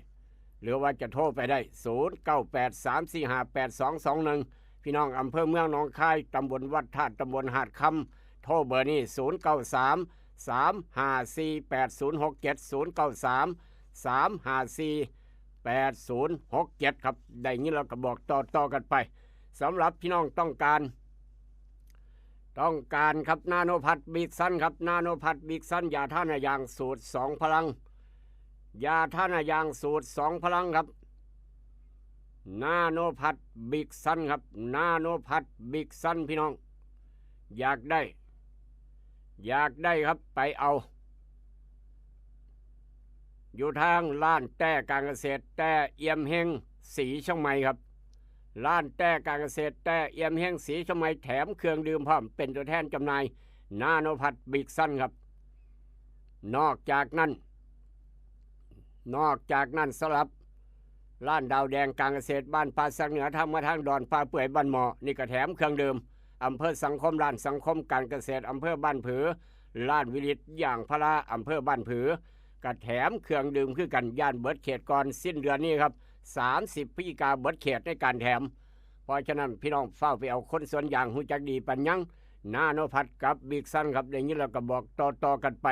หรือว่าจะโทรไปได้ ศูนย์เก้าแปด สามสี่ห้า แปดสองสองหนึ่ง พี่น้องอำเภอเมืองหนองคาย ตำบลวัดธาตุ ตำบลหาดคำ โทรเบอร์นี้ ศูนย์เก้าสาม สามห้าสี่ แปดศูนย์หกเจ็ด ศูนย์เก้าสาม สามห้าสี่ แปดศูนย์หกเจ็ด ครับ ได้ยินแล้วก็บอกต่อๆกันไป สำหรับพี่น้องต้องการ ต้องการครับ นาโนพัทบิกซันครับ นาโนพัทบิกซัน ยาทาหน้ายางสูตรสองพลัง ยาทาหน้ายางสูตรสองพลังครับ นาโนพัทบิกซันครับ นาโนพัทบิกซัน พี่น้อง อยากได้ อยากได้ครับ ไปเอา อยู่ทางร้านแต้การเกษตร แต้เอี่ยมเฮง ศรีเชียงใหม่ครับ ร้านแต้การเกษตร แต้เอี่ยมเฮง ศรีเชียงใหม่ แถมเครื่องดื่มพร้อม เป็นตัวแทนจำหน่าย นาโนพัทบิกซันครับ นอกจากนั้น นอกจากนั้น สำหรับร้านดาวแดงการเกษตร บ้านป่าสักเหนือ ทางมาทางดอนป่าเปื่อย บ้านหม้อ นี่ก็แถมเครื่องดื่ม อำเภอสังคม ร้านสังคมการเกษตร อำเภอบ้านผือ ร้านวิริตยางพารา อำเภอบ้านผือ ก็แถมเครื่องดื่มคือกัน ย่านเบิดเขตก่อนสิ้นเดือนนี้ครับ สามสิบพฤศจิกาเบิดเขตในการแถม เพราะฉะนั้นพี่น้องฟ้าวไปเอา คนสวนยางฮู้จักดีปานหยัง นาโนพัทกับบิกซันครับ ได้ยินแล้วก็บอกต่อๆกันไป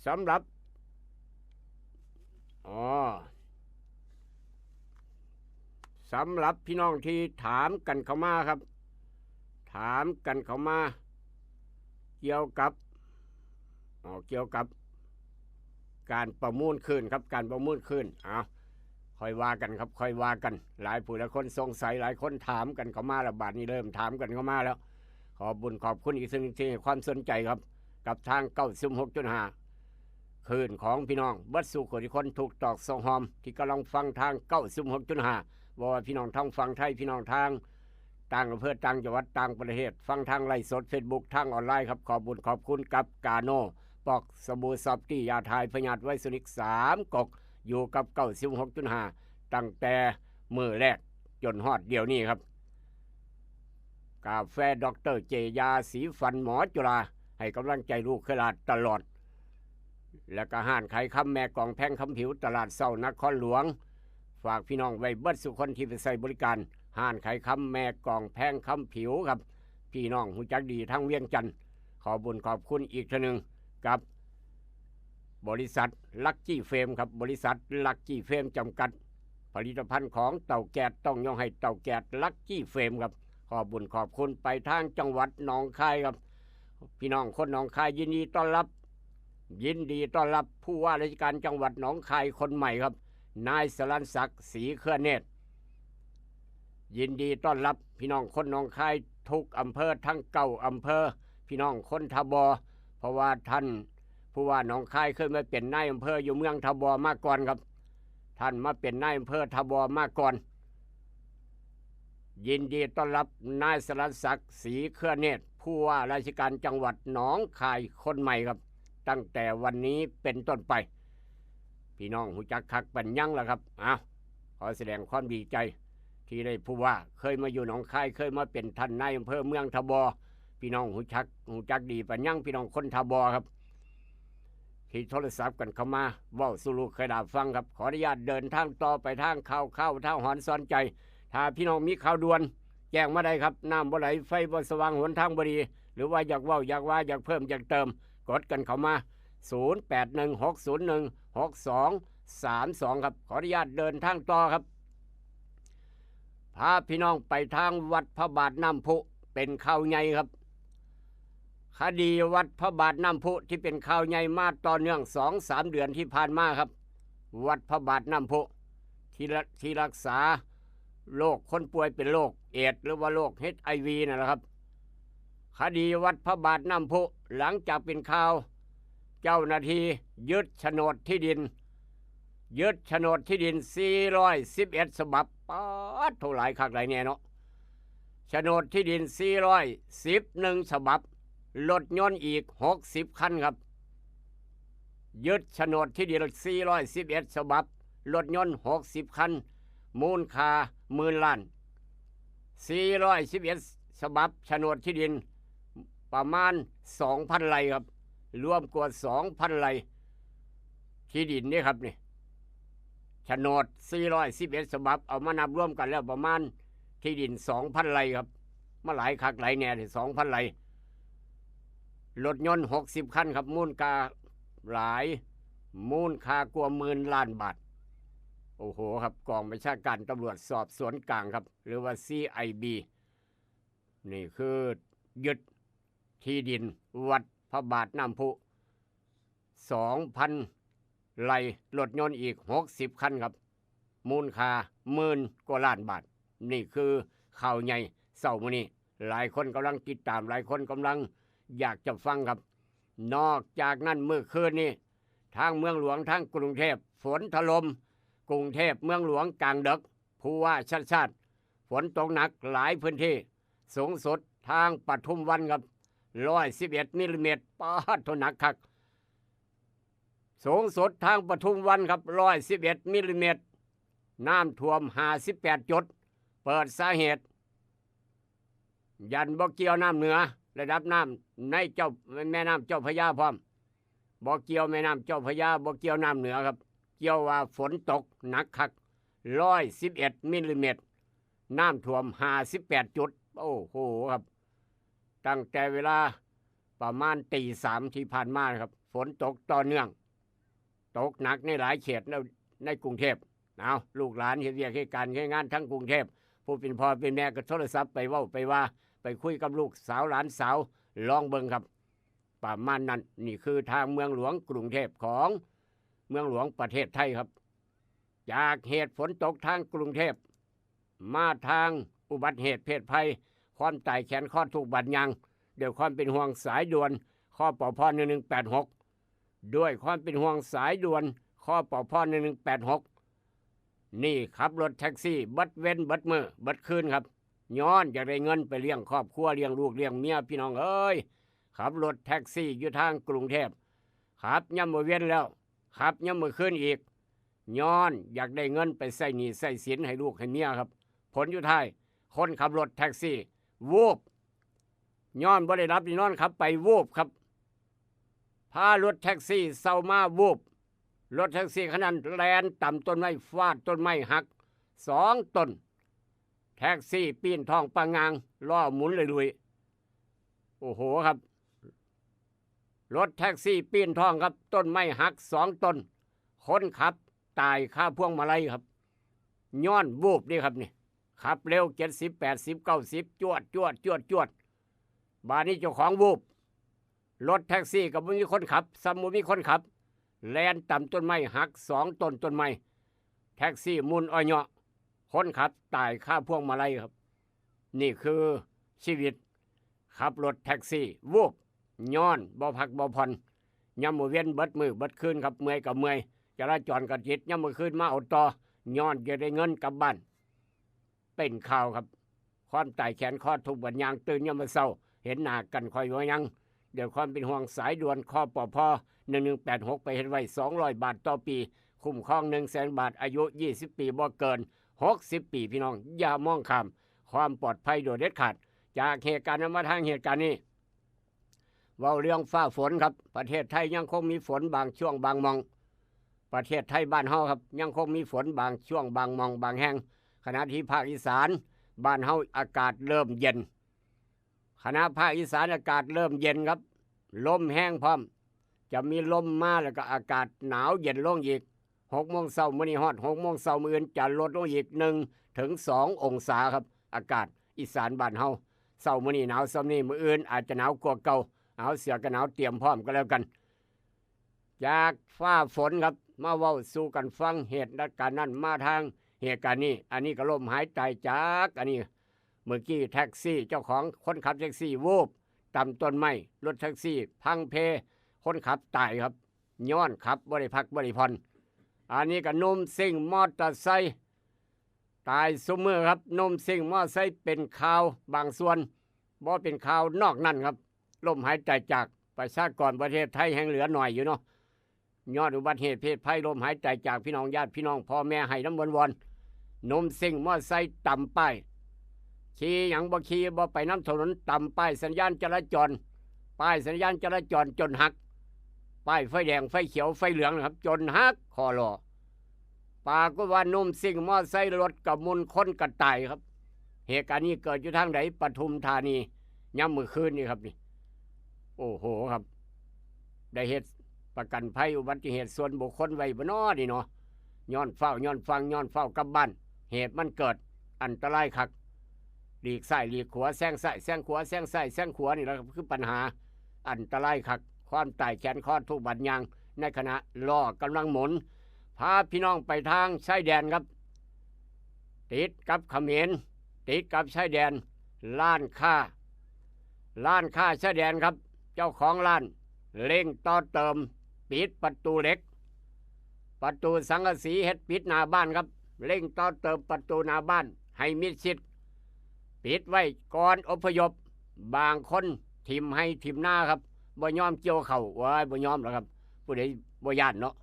สำหรับ อ๋อ สำหรับพี่น้องที่ถามกันเข้ามาครับ ถามกันเข้ามา เกี่ยวกับ อ๋อ เกี่ยวกับ การประมูลคลื่นครับ การประมูลคลื่น เอา ค่อยว่ากันครับ ค่อยว่ากัน หลายผู้หลายคนสงสัย หลายคนถามกันเข้ามาแล้ว บาดนี้เริ่มถามกันเข้ามาแล้ว ขอบบุญขอบคุณอีกเทื่อหนึ่งที่ให้ความสนใจครับ กับทาง เก้าสิบหกจุดห้า คลื่นของพี่น้องเบิดสู่คนทุกคน ทุกตอกซอกฮอม ที่กำลังฟังทาง เก้าสิบหกจุดห้า บ่ว่าพี่น้องทางฝั่งไทย พี่น้องทางต่างอำเภอ ต่างจังหวัด ต่างประเทศ ฟังทางไลฟ์สด Facebook ทางออนไลน์ครับ ขอบบุญขอบคุณกับกาโน่ ปอกสบู่ซอฟตี้ ยาถ่ายพยาธิไวรัสนิกสามก๊ก อยู่กับ เก้าสิบหกจุดห้า ตั้งแต่มื้อแรกจนฮอดเดี๋ยวนี้ครับ กาแฟดอกเตอร์เจ ยาสีฟันหมอจุฬา ให้กำลังใจลูกเคยหลาดตลอด แล้วก็ห้านขายคำแม่กองแพงคำผิว ตลาดเช้านครหลวง ฝากพี่น้องไว้เบิดสู่คนที่ไปใช้บริการ ห้านขายคำแม่กองแพงคำผิวครับ พี่น้องฮู้จักดีทั้งเวียงจันทน์ ขอบุญขอบคุณอีกเทื่อหนึ่งกับ บริษัทลักกี้เฟรมครับ บริษัทลักกี้เฟรมจำกัด ผลิตภัณฑ์ของเต่าแก๊ส ต้องยกให้เต่าแก๊สลักกี้เฟรมครับ ขอบบุญขอบคุณไปทางจังหวัดหนองคายครับ พี่น้องคนหนองคาย ยินดีต้อนรับ ยินดีต้อนรับผู้ว่าราชการจังหวัดหนองคายคนใหม่ครับ นายสรัญศักดิ์ ศรีเครือเนตร ยินดีต้อนรับพี่น้องคนหนองคายทุกอำเภอ ทั้งเก้าอำเภอ พี่น้องคนทบ เพราะว่าท่านผู้ว่าหนองคายเคยมาเป็นนายอำเภออยู่เมืองทบมาก่อนครับ ท่านมาเป็นนายอำเภอท่าบ่อมาก่อน ยินดีต้อนรับนายสรศักดิ์ ศรีเครือเนตร ผู้ว่าราชการจังหวัดหนองคายคนใหม่ครับ ตั้งแต่วันนี้เป็นต้นไป พี่น้องฮู้จักคักปัญญังแล้วครับ อ้าว ขอแสดงความดีใจที่ได้ผู้ว่า เคยมาอยู่หนองคาย เคยมาเป็นท่านนายอำเภอเมืองท่าบ่อ พี่น้องฮู้จักฮู้จักดีปัญญัง พี่น้องคนท่าบ่อครับ ที่โทรศัพท์กันเข้ามาเว้าสู่ลูกเคยดาฟังครับ ขออนุญาตเดินทางต่อไปทางข่าวข่าวทางหอนสอนใจ ถ้าพี่น้องมีข่าวด่วน แจ้งมาได้ครับ น้ำบ่ไหล ไฟบ่สว่าง หนทางบ่ดี หรือว่าอยากเว้าอยากว่าอยากเพิ่มอยากเติม กดกันเข้ามา ศูนย์แปดหนึ่งหกศูนย์หนึ่งหกสองสามสอง ครับ ขออนุญาตเดินทางต่อครับ พาพี่น้องไปทางวัดพระบาทน้ำพุ เป็นข่าวใหญ่ครับ คดีวัดพระบาทน้ำพุที่เป็นข่าวใหญ่มาต่อเนื่องสองสามเดือนที่ผ่านมาครับ วัดพระบาทน้ำพุ ที่ละที่รักษาโรคคนป่วยเป็นโรคเอดส์ หรือว่าโรคเอชไอวีนั่นแหละครับ คดีวัดพระบาทน้ำพุ หลังจากเป็นข่าว เจ้าหน้าที่ยึดโฉนดที่ดิน ยึดโฉนดที่ดิน สี่ร้อยสิบเอ็ด ฉบับ ป๊าดโถ หลายคักหลายแน่เนาะ โฉนดที่ดิน สี่ร้อยสิบเอ็ด ฉบับ รถยนต์อีก หกสิบ คันครับ ยึดโฉนดที่ดิน สี่ร้อยสิบเอ็ด ฉบับ รถยนต์ หกสิบ คัน มูลค่าหมื่นล้าน สี่ร้อยสิบเอ็ด ฉบับ โฉนดที่ดิน ประมาณ สองพัน ไร่ครับ รวมกว่า สองพัน ไร่ ที่ดินนี่ครับนี่ โฉนด สี่ร้อยสิบเอ็ด ฉบับ เอามานับรวมกันแล้วประมาณที่ดิน สองพัน ไร่ครับ มาหลายคักหลายแน่เลย สองพัน ไร่ รถยนต์ หกสิบ คันครับ มูลค่าหลาย มูลค่ากว่าหมื่นล้านบาท โอ้โหครับ กองบัญชาการตำรวจสอบสวนกลางครับ หรือว่า ซีไอบี นี่คือยึดที่ดินวัดพระบาทน้ำพุ สองพัน ไร่ รถยนต์อีก หกสิบ คันครับ มูลค่าหมื่นกว่าล้านบาท นี่คือข่าวใหญ่เช้ามื้อนี้ หลายคนกำลังติดตาม หลายคนกำลังอยากจะฟังครับ นอกจากนั้นมื้อคืนนี้ ทางเมืองหลวง ทางกรุงเทพ ฝนถล่มกรุงเทพเมืองหลวงกลางดึก ผู้ว่าชาติชาติ ฝนตกหนักหลายพื้นที่ สูงสุดทางปทุมวันครับ ร้อยสิบเอ็ด มิลลิเมตร ป๊าดโถ หนักคัก สูงสุดทางปทุมวันครับ ร้อยสิบเอ็ด มิลลิเมตร น้ำท่วม ห้าสิบแปด จุด เปิดสาเหตุ ยันบ่เกี่ยวน้ำเหนือ ระดับน้ำในเจ้า แม่น้ำเจ้าพระยาพร้อม บ่เกี่ยวแม่น้ำเจ้าพระยา บ่เกี่ยวน้ำเหนือครับ เกี่ยวว่าฝนตกหนักคัก ร้อยสิบเอ็ด มิลลิเมตร น้ำท่วม ห้าสิบแปด จุด โอ้โหครับ ตั้งแต่เวลาประมาณตี สาม ที่ผ่านมานะครับ ฝนตกต่อเนื่อง ตกหนักในหลายเขตในในกรุงเทพ เอา ลูกหลานเฮ็ดเวียกเฮ็ดการเฮ็ดงานทั้งกรุงเทพ ผู้เป็นพ่อเป็นแม่ก็โทรศัพท์ไปเว้าไปว่า ไปคุยกับลูกสาวหลานสาว ลองเบิ่งครับ ประมาณนั้น นี่คือทางเมืองหลวงกรุงเทพของเมืองหลวงประเทศไทยครับ จากเหตุฝนตกทางกรุงเทพ มาทางอุบัติเหตุเพศภัย ความตายแขนคอทุกข์บาดยาง ด้วยความเป็นห่วงสายด่วน คปภ หนึ่งหนึ่งแปดหก ด้วยความเป็นห่วงสายด่วน คปภ หนึ่งหนึ่งแปดหก นี่ขับรถแท็กซี่เบิดเว็นเบิดมื้อเบิดคืนครับ ย้อนอยากได้เงินไปเลี้ยงครอบครัว เลี้ยงลูกเลี้ยงเมีย พี่น้องเอ้ย ขับรถแท็กซี่อยู่ทางกรุงเทพ ขับยามมื้อเว็นแล้ว ขับยามมื้อคืนอีก ย้อนอยากได้เงินไปใช้หนี้ใช้สินให้ลูกให้เมียครับ ผลสุดท้าย คนขับรถแท็กซี่ วูบ ย้อนบ่ได้หลับได้นอน ขับไป วูบครับ พารถแท็กซี่เซามา วูบ รถแท็กซี่คันนั้นแล่นตำต้นไม้ ฟาดต้นไม้หักสองต้น แท็กซี่ปีนท้องปะงาง ล้อหมุนลุยๆ โอ้โหครับ รถแท็กซี่ปีนท้องครับ ต้นไม้หักสองต้น คนขับตายคาพวงมาลัยครับ ย้อนวูบนี่ครับนี่ ขับเร็ว เจ็ดสิบ แปดสิบ เก้าสิบ จวดจวดจวดจวด บาดนี้เจ้าของ วูบ รถแท็กซี่ก็บ่มีคนขับ ซ้ำบ่มีคนขับ แล่นตำต้นไม้หักสองต้น ต้นไม้ แท็กซี่หมุนอ้อยเหยาะ คนขับตายคาพวงมาลัยครับ นี่คือชีวิต ขับรถแท็กซี่ วูบ ย้อนบ่พักบ่ผ่อน ยามมื้อเว็นเบิดมื้อเบิดคืนครับ เมื่อยก็เมื่อย จราจรก็ติด ยามมื้อคืนมาเอาต่อ ย้อนอยากได้เงินกลับบ้าน เป็นข่าวครับ ความตายแขนคอทุกข์บัดยางตื่นยามมื้อเช้า เห็นหน้ากันค่อยว่าหยัง ด้วยความเป็นห่วง สายด่วน คปภ. หนึ่งหนึ่งแปดหก ไปเฮ็ดไว้ สองร้อยบาทต่อปี คุ้มครอง หนึ่งแสนบาท อายุ ยี่สิบปี บ่เกิน หกสิบปี พี่น้อง อย่ามองข้าม ความปลอดภัยโดยเด็ดขาด จากเหตุการณ์นั้นมาทางเหตุการณ์นี้ เว้าเรื่องฟ้าฝนครับ ประเทศไทยยังคงมีฝนบางช่วงบางหม่อง ประเทศไทยบ้านเฮาครับ ยังคงมีฝนบางช่วงบางหม่องบางแห่ง ขณะที่ภาคอีสานบ้านเฮาอากาศเริ่มเย็น ขณะภาคอีสานอากาศเริ่มเย็นครับ ลมแฮงพร้อม จะมีลมมาแล้วก็อากาศหนาวเย็นลงอีก หกโมงเช้ามื้อนี้ฮอด หกโมงเช้ามื้ออื่นจะลดลงอีก หนึ่งถึงสององศาครับ อากาศอีสานบ้านเฮา เช้ามื้อนี้หนาวส่ำนี้ มื้ออื่นอาจจะหนาวกว่าเก่า เอาเสื้อกันหนาวเตรียมพร้อมก็แล้วกัน จากฟ้าฝนครับ มาเว้าสู่กันฟัง เหตุการณ์นั้นมาทางเหตุการณ์นี้ อันนี้ก็ล้มหายตายจาก อันนี้ เมื่อกี้แท็กซี่ เจ้าของคนขับแท็กซี่ วูบ ตำต้นไม้ รถแท็กซี่พังเพ คนขับตายครับ ย้อนขับบ่ได้พักบ่ได้ผ่อน อันนี้ก็หนุ่มซิ่งมอเตอร์ไซค์ ตายซุมื้อครับ หนุ่มซิ่งมอเตอร์ไซค์ เป็นข่าวบางส่วน บ่เป็นข่าวนอกนั้นครับ ล้มหายตายจาก ประชากรประเทศไทยแฮ่งเหลือหน่อยอยู่เนาะ ย้อนอุบัติเหตุเพศภัย ล้มหายตายจาก พี่น้องญาติพี่น้องพ่อแม่ ให้นำวอนๆ หนุ่มซิ่งมอเตอร์ไซค์ตำป้าย ขี่หยังบ่ขี่ บ่ไปนำถนน ตำป้ายสัญญาณจราจร ป้ายสัญญาณจราจรจนหัก ป้ายไฟแดง ไฟเขียว ไฟเหลืองนะครับ จนหักข้อล้อ ปรากฏว่าหนุ่มซิ่งมอเตอร์ไซค์ รถกะหมุน คนกะตายครับ เหตุการณ์นี้เกิดอยู่ทางใด ปทุมธานี ยามมื้อคืนนี่ครับนี่ โอ้โหครับ ได้เฮ็ดประกันภัยอุบัติเหตุส่วนบุคคลไว้บ่น้อนี่เนาะ ย้อนฟ้าวย้อนฟัง ย้อนฟ้าวกลับบ้าน เหตุมันเกิด อันตรายคัก หลีกซ้ายหลีกขวา แซงซ้ายแซงขวา แซงซ้ายแซงขวา นี่แหละครับคือปัญหา อันตรายคัก ความตายแขนคอทุกข์บัดยาง ในขณะล้อกำลังหมุน พาพี่น้องไปทางชายแดนครับ ติดกับเขมร ติดกับชายแดน ร้านค้า ร้านค้าชายแดนครับ เจ้าของร้านเร่งต่อเติม ปิดประตูเหล็ก ประตูสังกะสี เฮ็ดปิดหน้าบ้านครับ เร่งต่อเติมประตูหน้าบ้านให้มิดชิด ปิดไว้ก่อนอพยพ บางคนถิ่มไฮ่ถิ่มนาครับ บ่ยอมเกี่ยวข้าว โอ้ย บ่ยอมหรอกครับ ผู้ใดบ่ย้านเนาะ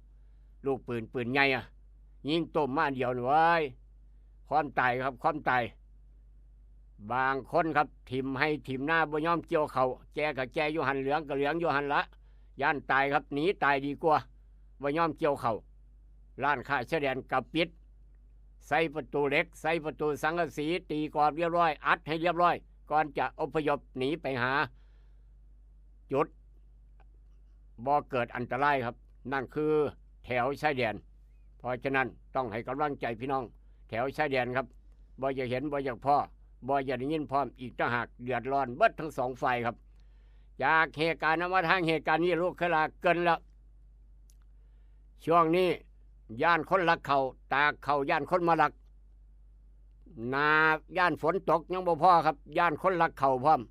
ลูกปืน ปืนใหญ่อะ ยิงโต้มมาอันเดียวนี่ โอ้ย ความตายครับ ความตาย บางคนครับ ถิ่มไฮ่ถิ่มนา บ่ยอมเกี่ยวข้าว แก่ก็แก่อยู่หั่น เหลืองก็เหลืองอยู่หั่นละ ย้านตายครับ หนีตายดีกว่า บ่ยอมเกี่ยวข้าว ร้านค้าชายแดนก็ปิด ใส่ประตูเหล็ก ใส่ประตูสังกะสี ตีกรอบเรียบร้อย อัดให้เรียบร้อย ก่อนจะอพยพหนีไปหา จุดบ่เกิดอันตรายครับ นั่นคือแถวชายแดน เพราะฉะนั้นต้องให้กำลังใจพี่น้องแถวชายแดนครับ บ่อยากเห็น บ่อยากพ้อ บ่อยากได้ยินพร้อม อีกต่างหาก เดือดร้อนเบิดทั้งสองฝ่ายครับ จากเหตุการณ์นั้นมาทางเหตุการณ์นี้ ลูกเคยลาเกินแล้ว ช่วงนี้ย้านคนลักข้าว ตากข้าวย้านคนมาลัก หน้าย้านฝนตกยังบ่พอครับ ย้านคนลักข้าวพร้อม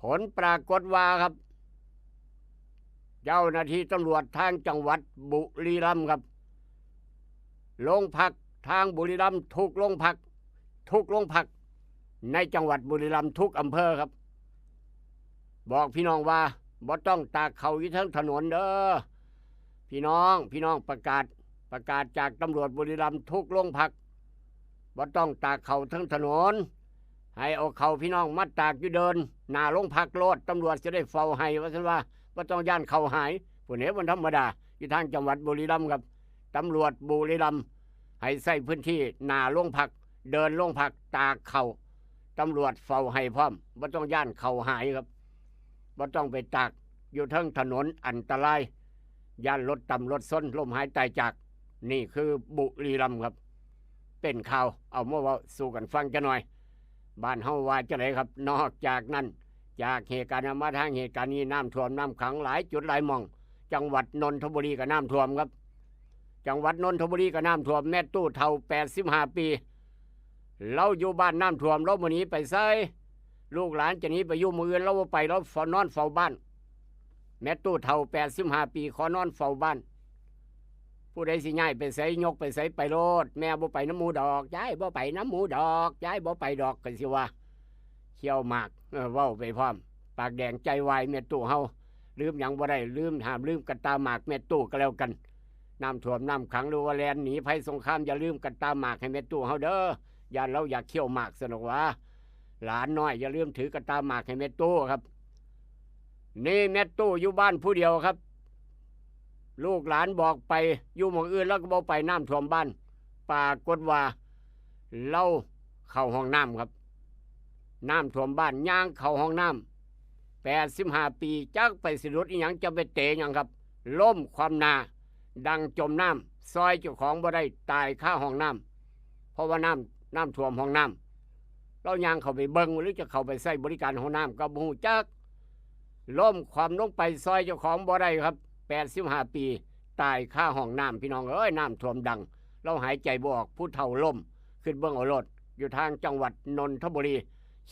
ผลปรากฏว่าครับ เจ้าหน้าที่ตำรวจทางจังหวัดบุรีรัมย์ครับ โรงพักทางบุรีรัมย์ทุกโรงพัก ทุกโรงพัก ในจังหวัดบุรีรัมย์ทุกอำเภอครับ บอกพี่น้องว่าบ่ต้องตากข้าวอยู่เทิงถนนเด้อ พี่น้อง พี่น้อง ประกาศ ประกาศจากตำรวจบุรีรัมย์ทุกโรงพัก บ่ต้องตากข้าวเทิงถนน ให้เอาข้าวพี่น้องมาตากอยู่เดิน หน้าโรงพักโลด ตำรวจจะได้เฝ้าให้ ว่าซั่นว่า บ่ต้องย้านข้าวหาย ผู้นี้มันธรรมดา อยู่ทางจังหวัดบุรีรัมย์ครับ ตำรวจบุรีรัมย์ให้ใช้พื้นที่หน้าโรงพัก เดินโรงพัก ตากข้าว ตำรวจเฝ้าให้พร้อม บ่ต้องย้านข้าวหายครับ บ่ต้องไปตากอยู่เทิงถนน อันตราย ย้านรถตำรถชน ล้มหายตายจาก นี่คือบุรีรัมย์ครับ เป็นข่าว เอามาเว้าสู่กันฟังจักหน่อย บ้านเฮาว่าจังไดครับ นอกจากนั้น จากเหตุการณ์นั้นมาทางเหตุการณ์นี้ น้ำท่วมน้ำขังหลายจุดหลายหม่อง จังหวัดนนทบุรีก็น้ำท่วมครับ จังหวัดนนทบุรีก็น้ำท่วม แม่ตู้เฒ่า แปดสิบห้าปี ลาวอยู่บ้านน้ำท่วม ลาวบ่หนีไปไส ลูกหลานจะหนีไปอยู่หม่องอื่น ลาวบ่ไป ลาวเฝ้า นอนเฝ้าบ้าน แม่ตู้เฒ่า แปดสิบห้าปี ขอนอนเฝ้าบ้าน ผู้ใดสิย้ายไปไส ยกไปไสไปโลด แม่บ่ไปนำหมู่ดอก ยายบ่ไปนำหมู่ดอก ยายบ่ไปดอก ก็สิว่า เคี้ยวหมาก เออ เว้าไปพร้อม ปากแดงใจวาย แม่ตู้เฮา ลืมหยังบ่ได้ ลืม ห้ามลืมกะตาหมากแม่ตู้ก็แล้วกัน น้ำท่วมน้ำขัง หรือว่าแล่นหนีภัยสงคราม อย่าลืมกะตาหมากให้แม่ตู้เฮาเด้อ ย่านเลาอยากเคี้ยวหมาก ซั่นดอกหวา หลานน้อยอย่าลืมถือกะตาหมากให้แม่ตู้ครับ นี่แม่ตู้อยู่บ้านผู้เดียวครับ ลูกหลานบอกไปอยู่หม่องอื่นเลาก็บ่ไป น้ำท่วมบ้าน ปรากฏว่าเลาเข้าห้องน้ำครับ น้ำท่วมบ้าน ย่างเข้าห้องน้ำ แปดสิบห้าปี จักไปสิหลุดอิหยัง จะไปเตะหยังครับ ล้มคว่ำหน้า ดังจมน้ำ ซ่อยเจ้าของบ่ได้ ตายคาห้องน้ำ เพราะว่าน้ำ น้ำท่วมห้องน้ำ เลาย่างเข้าไปเบิ่ง หรือจะเข้าไปใช้บริการห้องน้ำก็บ่ฮู้จัก ล้มคว่ำลงไปซ่อยเจ้าของบ่ได้ครับ แปดสิบห้าปี ตายคาห้องน้ำ พี่น้องเอ้ย น้ำท่วมดัง เลาหายใจบ่ออก ผู้เฒ่าล้ม คิดเบิ่งเอาโลด อยู่ทางจังหวัดนนทบุรี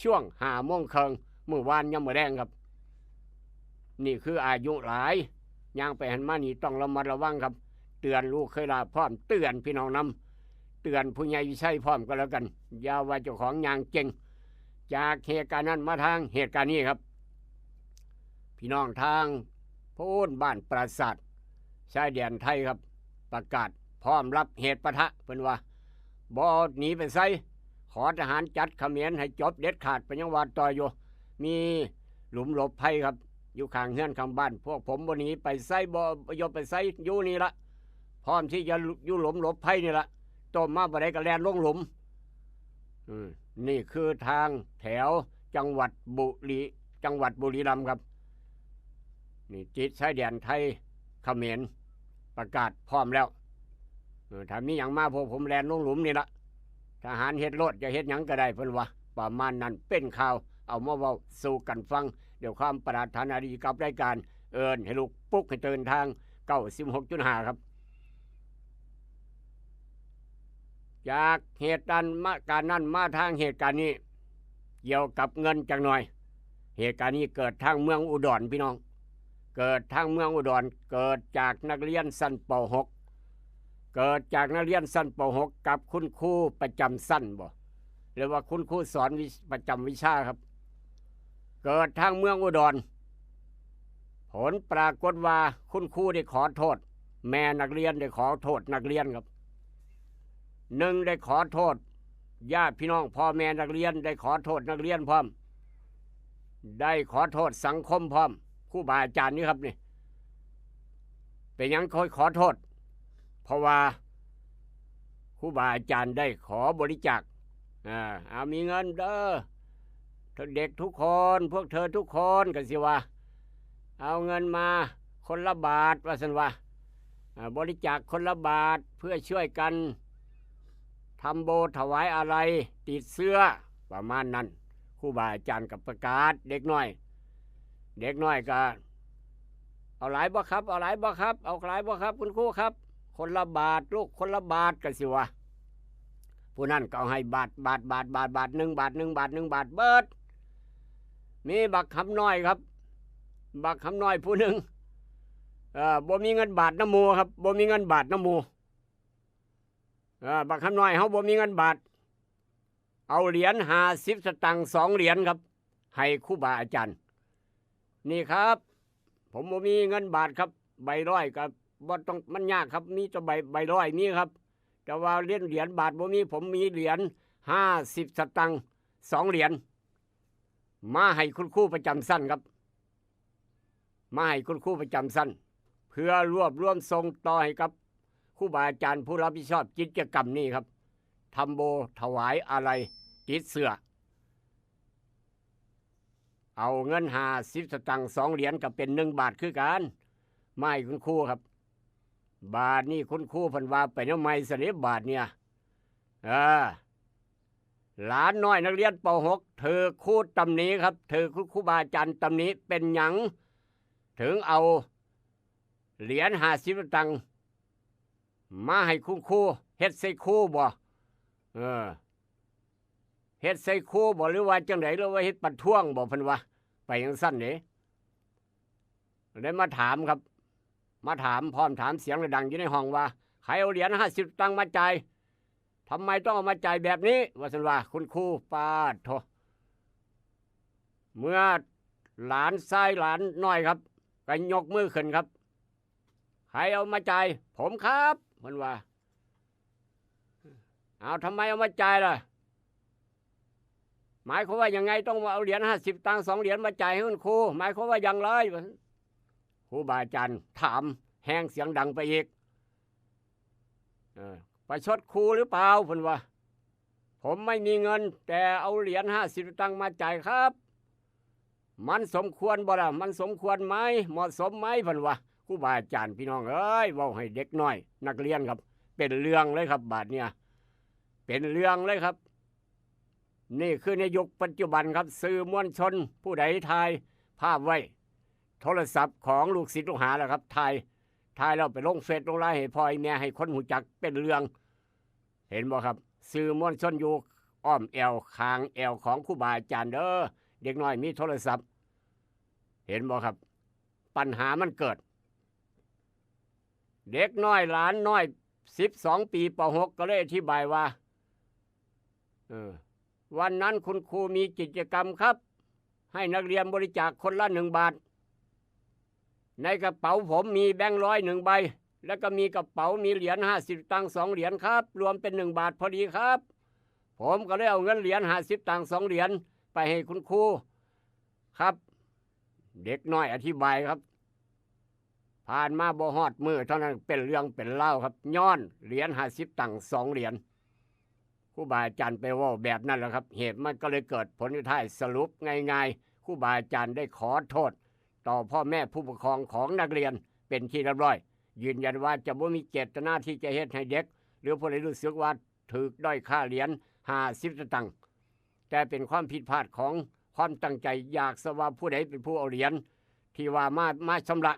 ช่วงห้าโมงครึ่งมื้อวานยามมื้อแลงครับ นี่คืออายุหลาย ย่างไปหันมานี่ต้องระมัดระวังครับ เตือนลูกเคยลาพร้อม เตือนพี่น้องนำ เตือนผู้ใหญ่วิชัยพร้อมก็แล้วกัน อย่าว่าเจ้าของย่างเก่ง จากเหตุการณ์นั้นมาทางเหตุการณ์นี้ครับ พี่น้องทางโพ้นบ้านปราสาท ชายแดนไทยครับ ประกาศพร้อมรับเหตุปะทะ เพิ่นว่า บ่หนีไปไส ขอทหารจัดเขมรให้จบเด็ดขาด เพิ่นยังว่าต่ออยู่ มีหลุมหลบภัยครับ อยู่ข้างเฮือนข้างบ้าน พวกผมบ่หนีไปไส บ่ บ่ยบไปไส อยู่นี่ละ พร้อมที่จะอยู่หลุมหลบภัยนี่ละ ต้มมาบ่ได้ก็แล่นลงหลุม อืม นี่คือทางแถวจังหวัดบุรี จังหวัดบุรีรัมย์ครับ นี่ติดชายแดนไทยเขมร ประกาศพร้อมแล้ว เออ ถ้ามีหยังมาพวกผมแล่นลงหลุมนี่ละ ทหารเฮ็ดโลด จะเฮ็ดหยังก็ได้ เพิ่นว่า ประมาณนั้น เป็นข่าว เอามาเว้าสู่กันฟัง ด้วยความปรารถนาดีกับรายการ เอิ้นให้ลุก ปลุกให้ตื่น ทาง เก้าสิบหกจุดห้า ครับ จากเหตุการณ์มา การนั้นมาทางเหตุการณ์นี้ เกี่ยวกับเงินจักหน่อย เหตุการณ์นี้เกิดทางเมืองอุดร พี่น้อง เกิดทางเมืองอุดร เกิดจากนักเรียนชั้น ป.หก เกิดจากนักเรียนชั้น ป.หก กับคุณครูประจำชั้นบ่ หรือว่าคุณครูสอนวิ ประจำวิชาครับ เกิดทางเมืองอุดร ผลปรากฏว่าคุณครูได้ขอโทษ แม่นักเรียนได้ขอโทษนักเรียนครับ หนึ่งได้ขอโทษญาติพี่น้องพ่อแม่นักเรียน ได้ขอโทษนักเรียนพร้อม ได้ขอโทษสังคมพร้อม ครูบาอาจารย์นี่ครับนี่ เป็นหยังค่อยขอโทษ เพราะว่าครูบาอาจารย์ได้ขอบริจาค อ่า เอามีเงินเด้อ เด็กทุกคน พวกเธอทุกคน ก็สิว่า เอาเงินมาคนละบาท ว่าซั่นว่า อ่า บริจาคคนละบาท เพื่อช่วยกันทำโบถวายอาลัย ติดเสื้อ ประมาณนั้น ครูบาอาจารย์ก็ประกาศ เด็กน้อย เด็กน้อยก็ เอาหลายบ่ครับ เอาหลายบ่ครับ เอาหลายบ่ครับ คุณครูครับ คนละบาทลูก คนละบาท ก็สิว่า ผู้นั้นก็เอาให้บาท บาท บาท บาท บาทหนึ่ง บาทหนึ่ง บาทหนึ่ง บาทเบิด มีบักคำน้อยครับ บักคำน้อยผู้หนึ่ง เอ่อ บ่มีเงินบาทนำหมู่ครับ บ่มีเงินบาทนำหมู่ เอ่อ บักคำน้อยเฮาบ่มีเงินบาท เอาเหรียญห้าสิบสตางค์สองเหรียญครับ ให้ครูบาอาจารย์ นี่ครับ ผมบ่มีเงินบาทครับ ใบร้อยก็บ่ต้อง มันยากครับ มีแต่ใบ ใบร้อยมีครับ แต่ว่าเหรียญ เหรียญบาทบ่มี ผมมีเหรียญห้าสิบสตางค์สองเหรียญ มาให้คุณครูประจำชั้นครับ มาให้คุณครูประจำชั้น เพื่อรวบรวมส่งต่อให้กับครูบาอาจารย์ผู้รับผิดชอบกิจกรรมนี้ครับ ทำโบถวายอาลัยติดเสื้อ เอาเงินห้าสิบสตางค์สองเหรียญก็เป็นหนึ่งบาทคือกัน มาให้คุณครูครับ บาทนี่คุณครูเพิ่นว่าไปแนวใหม่ซะเด้บาทเนี่ย เออ หลานน้อยนักเรียน ป.หก ถืกครูตำหนิครับ ถืกครูบาอาจารย์ตำหนิ เป็นหยังถึงเอาเหรียญห้าสิบสตางค์มาให้คุณครู เฮ็ดใส่ครูบ่ เออ เฮ็ดใส่ครูบ่ หรือว่าจังได๋ หรือว่าเฮ็ดประท้วงบ่ เพิ่นว่า ไปจังซั่นเด้ ได้มาถามครับ มาถามพร้อมถามเสียงดังอยู่ในห้องว่า ใครเอาเหรียญห้าสิบตังค์มาจ่าย ทำไมต้องเอามาจ่ายแบบนี้ ว่าซั่นว่า คุณครู ปาดโธ่ เมื่อหลานชายหลานน้อยครับ ก็ยกมือขึ้นครับ ใครเอามาจ่าย ผมครับ เพิ่นว่า เอา ทำไมเอามาจ่ายล่ะ หมายความว่ายังไง ต้องมาเอาเหรียญห้าสิบตังค์สองเหรียญมาจ่ายให้คุณครู หมายความว่าอย่างไร ครูบาอาจารย์ถามแฮงเสียงดังไปอีก เออ ประชดครูหรือเปล่า เพิ่นว่า ผมไม่มีเงิน แต่เอาเหรียญห้าสิบตังค์มาจ่ายครับ มันสมควรบ่ล่ะ มันสมควรไหม เหมาะสมไหม เพิ่นว่า ครูบาอาจารย์ พี่น้องเอ้ย เว้าให้เด็กน้อย นักเรียนครับ เป็นเรื่องเลยครับ บาดเนี่ย เป็นเรื่องเลยครับ นี่คือในยุคปัจจุบันครับ สื่อมวลชนผู้ใดถ่ายภาพไว้ โทรศัพท์ของลูกศิษย์ลูกหาแล้วครับ ถ่าย ถ่ายแล้วไปลงเฟซลงไลน์ให้พ่อให้แม่ให้คนรู้จัก เป็นเรื่อง เห็นบ่ครับ สื่อมวลชนอยู่อ้อมแอวข้างแอวของครูบาอาจารย์เด้อ เด็กน้อยมีโทรศัพท์ เห็นบ่ครับ ปัญหามันเกิด เด็กน้อยหลานน้อย สิบสองปี ป.หก ก็เลยอธิบายว่า เออ วันนั้นคุณครูมีกิจกรรมครับ ให้นักเรียนบริจาคคนละหนึ่งบาท ในกระเป๋าผมมีแบงค์ร้อยหนึ่งใบ แล้วก็มีกระเป๋ามีเหรียญห้าสิบตังค์สองเหรียญครับ รวมเป็นหนึ่งบาทพอดีครับ ผมก็เลยเอาเงินเหรียญห้าสิบตังค์สองเหรียญไปให้คุณครูครับ เด็กน้อยอธิบายครับ ผ่านมาบ่ฮอดมื้อเท่านั้นเป็นเรื่องเป็นราวครับ ย้อนเหรียญห้าสิบตังค์สองเหรียญ ครูบาอาจารย์ไปเว้าแบบนั้นแหละครับ เหตุมันก็เลยเกิดผลสุดท้าย สรุปง่ายๆ ครูบาอาจารย์ได้ขอโทษ ต่อพ่อแม่ผู้ปกครองของนักเรียนเป็นที่เรียบร้อย ยืนยันว่าจะบ่มีเจตนาที่จะเฮ็ดให้เด็ก หรือผู้ใดรู้สึกว่าถูกด้อยค่าเหรียญห้าสิบสตางค์ แต่เป็นความผิดพลาดของความตั้งใจ อยากทราบว่าผู้ใดเป็นผู้เอาเหรียญที่ว่ามา มาชำระ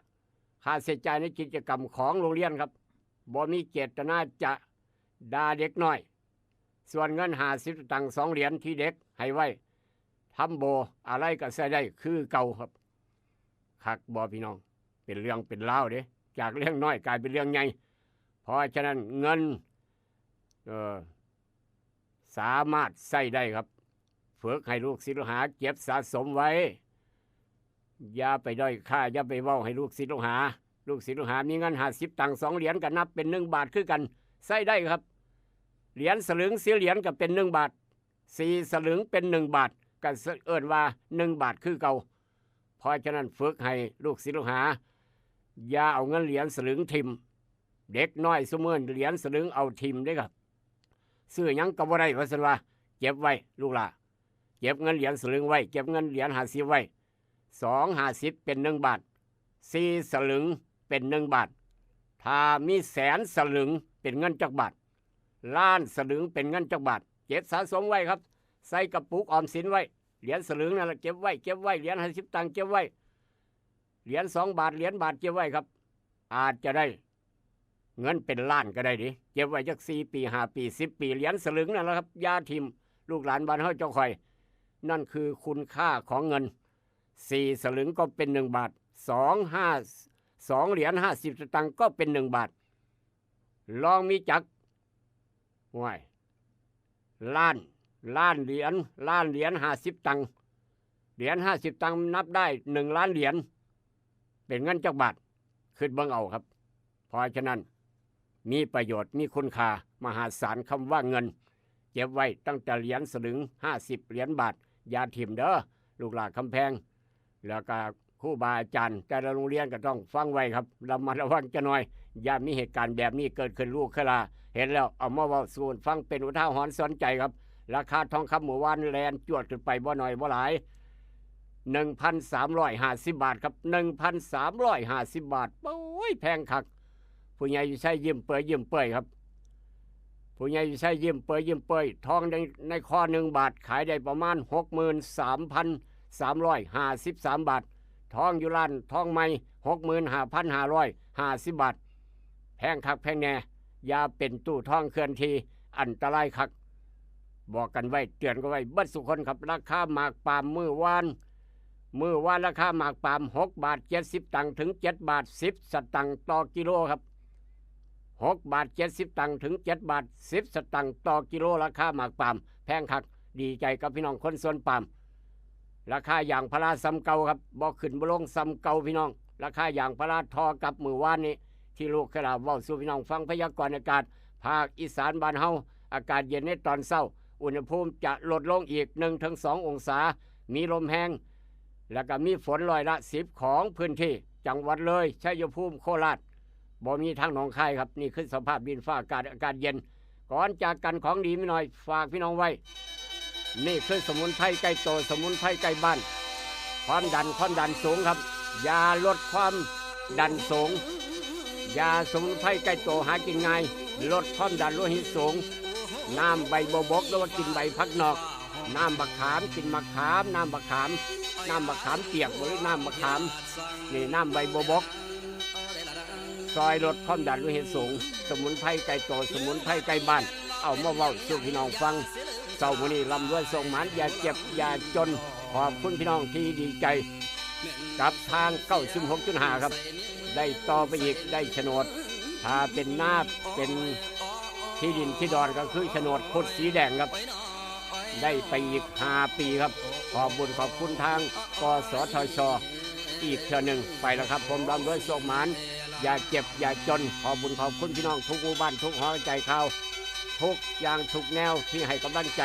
ค่าใช้จ่ายในกิจกรรมของโรงเรียนครับ บ่มีเจตนาจะด่าเด็กน้อย ส่วนเงินห้าสิบสตางค์สองเหรียญที่เด็กให้ไว้ทำโบอะไรก็ใช้ได้คือเก่าครับ คักบ่พี่น้อง เป็นเรื่องเป็นราวเด้ จากเรื่องน้อยกลายเป็นเรื่องใหญ่ เพราะฉะนั้นเงิน เอ่อ สามารถใช้ได้ครับ ฝึกให้ลูกศิษย์ลูกหาเก็บสะสมไว้ อย่าไปด้อยค่า อย่าไปเว้าให้ลูกศิษย์ลูกหา ลูกศิษย์ลูกหามีเงินห้าสิบตังค์สองเหรียญก็นับเป็นหนึ่งบาทคือกัน ใช้ได้ครับ เหรียญสลึงสี่เหรียญก็เป็นหนึ่งบาท สี่สลึงเป็นหนึ่งบาท ก็เอิ้นว่าหนึ่งบาทคือเก่า เพราะฉะนั้นฝึกให้ลูกศิษย์ลูกหา อย่าเอาเงินเหรียญสลึงถิ่ม เด็กน้อยซุมื้อเหรียญสลึงเอาถิ่มเด้ครับ ซื้อหยังก็บ่ได้ว่าซั่นว่า เก็บไว้ลูกหล่า เก็บเงินเหรียญสลึงไว้ เก็บเงินเหรียญห้าสิบไว้ สองห้าสิบเป็นหนึ่งบาท สี่สลึงเป็นหนึ่งบาท ถ้ามีแสนสลึงเป็นเงินจักบาท ล้านสลึงเป็นเงินจักบาท เก็บสะสมไว้ครับ ใส่กระปุกออมสินไว้ เหรียญสลึงนั่นแหละเก็บไว้ เก็บไว้ เหรียญห้าสิบตังค์เก็บไว้ เหรียญสองบาท เหรียญบาทเก็บไว้ครับ อาจจะได้เงินเป็นล้านก็ได้เด้ เก็บไว้จักสี่ปี ห้าปี สิบปี เหรียญสลึงนั่นแหละครับ อย่าถิ่ม ลูกหลานบ้านเฮาเจ้าข่อย นั่นคือคุณค่าของเงิน สี่สลึงก็เป็นหนึ่งบาท สองห้า สองเหรียญห้าสิบสตางค์ก็เป็นหนึ่งบาท ลองมีจัก ห้วย ล้าน ล้านเหรียญ ล้านเหรียญห้าสิบตังค์ เหรียญห้าสิบตังค์นับได้หนึ่งล้านเหรียญ เป็นเงินจักบาท คิดเบิ่งเอาครับ เพราะฉะนั้น มีประโยชน์ มีคุณค่ามหาศาล คำว่าเงิน เก็บไว้ตั้งแต่เหรียญสลึง ห้าสิบเหรียญบาท อย่าถิ่มเด้อ ลูกหลานคำแพง แล้วก็ครูบาอาจารย์แต่ละโรงเรียนก็ต้องฟังไว้ครับ ระมัดระวังจะหน่อย อย่ามีเหตุการณ์แบบนี้เกิดขึ้น ลูกเคยลา เห็นแล้วเอามาเว้าสู่ฟังเป็นอุทาหรณ์สอนใจครับ ราคาทองคำเมื่อวานแลนจวดขึ้นไปบ่น้อยบ่หลาย หนึ่งพันสามร้อยห้าสิบบาทครับ หนึ่งพันสามร้อยห้าสิบบาท โอ้ย แพงคัก ผู้ใหญ่อยู่ไสยิ้มเปื่อยยิ้มเปื่อยครับ ผู้ใหญ่อยู่ไสยิ้มเปื่อยยิ้มเปื่อย ทองใน ในคอหนึ่งบาทขายได้ประมาณหกหมื่นสามพันสามร้อยห้าสิบสามบาท ทองอยู่ร้านทองใหม่ หกหมื่นห้าพันห้าร้อยห้าสิบบาท แพงคักแพงแน่ อย่าเป็นตู้ทองเคลื่อนที่ อันตรายคัก บอกกันไว้ เตือนกันไว้เบิดสุคนครับ ราคาหมากปาล์มมื้อวาน มื้อวานราคาหมากปาล์มหกบาทเจ็ดสิบตังค์ถึงเจ็ดบาทสิบสตางค์ต่อกิโลครับ หกบาทเจ็ดสิบตังค์ถึงเจ็ดบาทสิบสตางค์ต่อกิโล ราคาหมากปาล์มแพงคัก ดีใจกับพี่น้องคนสวนปาล์ม ราคายางพาราส่ำเก่าครับ บ่ขึ้นบ่ลง ส่ำเก่าพี่น้อง ราคายางพาราท่อกับมื้อวานนี้ ที่ลูกเคยเล่าเว้าสู่พี่น้องฟัง พยากรณ์อากาศ ภาคอีสานบ้านเฮา อากาศเย็นในตอนเช้า อุณหภูมิจะลดลงอีกหนึ่งถึงสององศา มีลมแฮง แล้วก็มีฝนร้อยละสิบของพื้นที่ จังหวัดเลย ชัยภูมิ โคราช บ่มีทางหนองคายครับ นี่คือสภาพดินฟ้าอากาศ อากาศเย็น ก่อนจากกันของดีมีหน่อย ฝากพี่น้องไว้ นี่คือสมุนไพรใกล้ตัว สมุนไพรใกล้บ้าน ความดัน ความดันสูงครับ ยาลดความดันสูง ยาสมุนไพรใกล้ตัวหากินง่าย ลดความดันโลหิตสูง น้ำใบบัวบก หรือว่ากินใบผักนอก น้ำบักขาม กินบักขาม น้ำบักขาม น้ำบักขามเปียก หรือน้ำบักขาม นี่น้ำใบบัวบก ซอยลดความดันโลหิตสูง สมุนไพรใกล้ตัว สมุนไพรใกล้บ้าน เอามาเว้าสู่พี่น้องฟัง เช้ามื้อนี้ร่ำรวยโชคหมาน อย่าเจ็บอย่าจน ขอบคุณพี่น้องที่ดีใจ กับทาง เก้าสิบหกจุดห้า ครับ ได้ต่อไปอีก ได้โฉนด ถ้าเป็นนา เป็นที่ดินที่ดอนก็คือโฉนดครุฑสีแดงครับ ได้ไปอีกห้าปีครับ ขอบบุญขอบคุณทาง กสทช อีกเทื่อหนึ่ง ไปแล้วครับผม ร่ำรวยโชคหมาน อย่าเจ็บอย่าจน ขอบบุญขอบคุณพี่น้องทุกหมู่บ้าน ทุกหอใจข่าว ทุกอย่างทุกแนวที่ให้กำลังใจ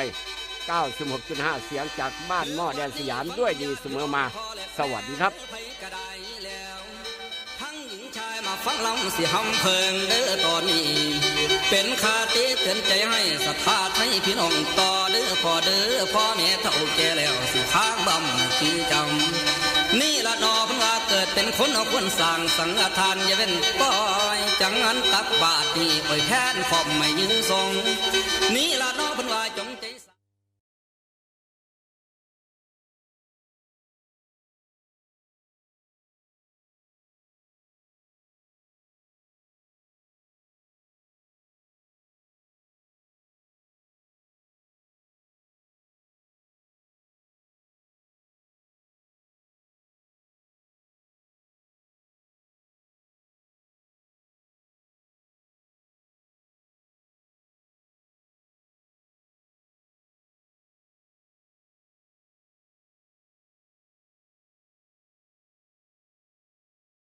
เก้าสิบหกจุดห้า เสียงจากบ้านหม้อแดนสยาม ด้วยดีเสมอมา สวัสดีครับ ทั้งหญิงชายมาฟังลำสิหำเพิงเด้อตอนนี้ เป็นคติเตือนใจให้ศรัทธาไทยพี่น้องต่อเด้อพ่อเด้อพ่อแม่เฒ่าแก่แล้วสิค้างบำชีจำ นี่ละหนอเพิ่นว่าเกิดเป็นคนเอาคนสร้างสังฆทานอย่าเว้นปล่อย จังหันตักบาตรนี่ปล่อยแทนขอบไม่ยืนทรง นี่ละหนอเพิ่นว่าจง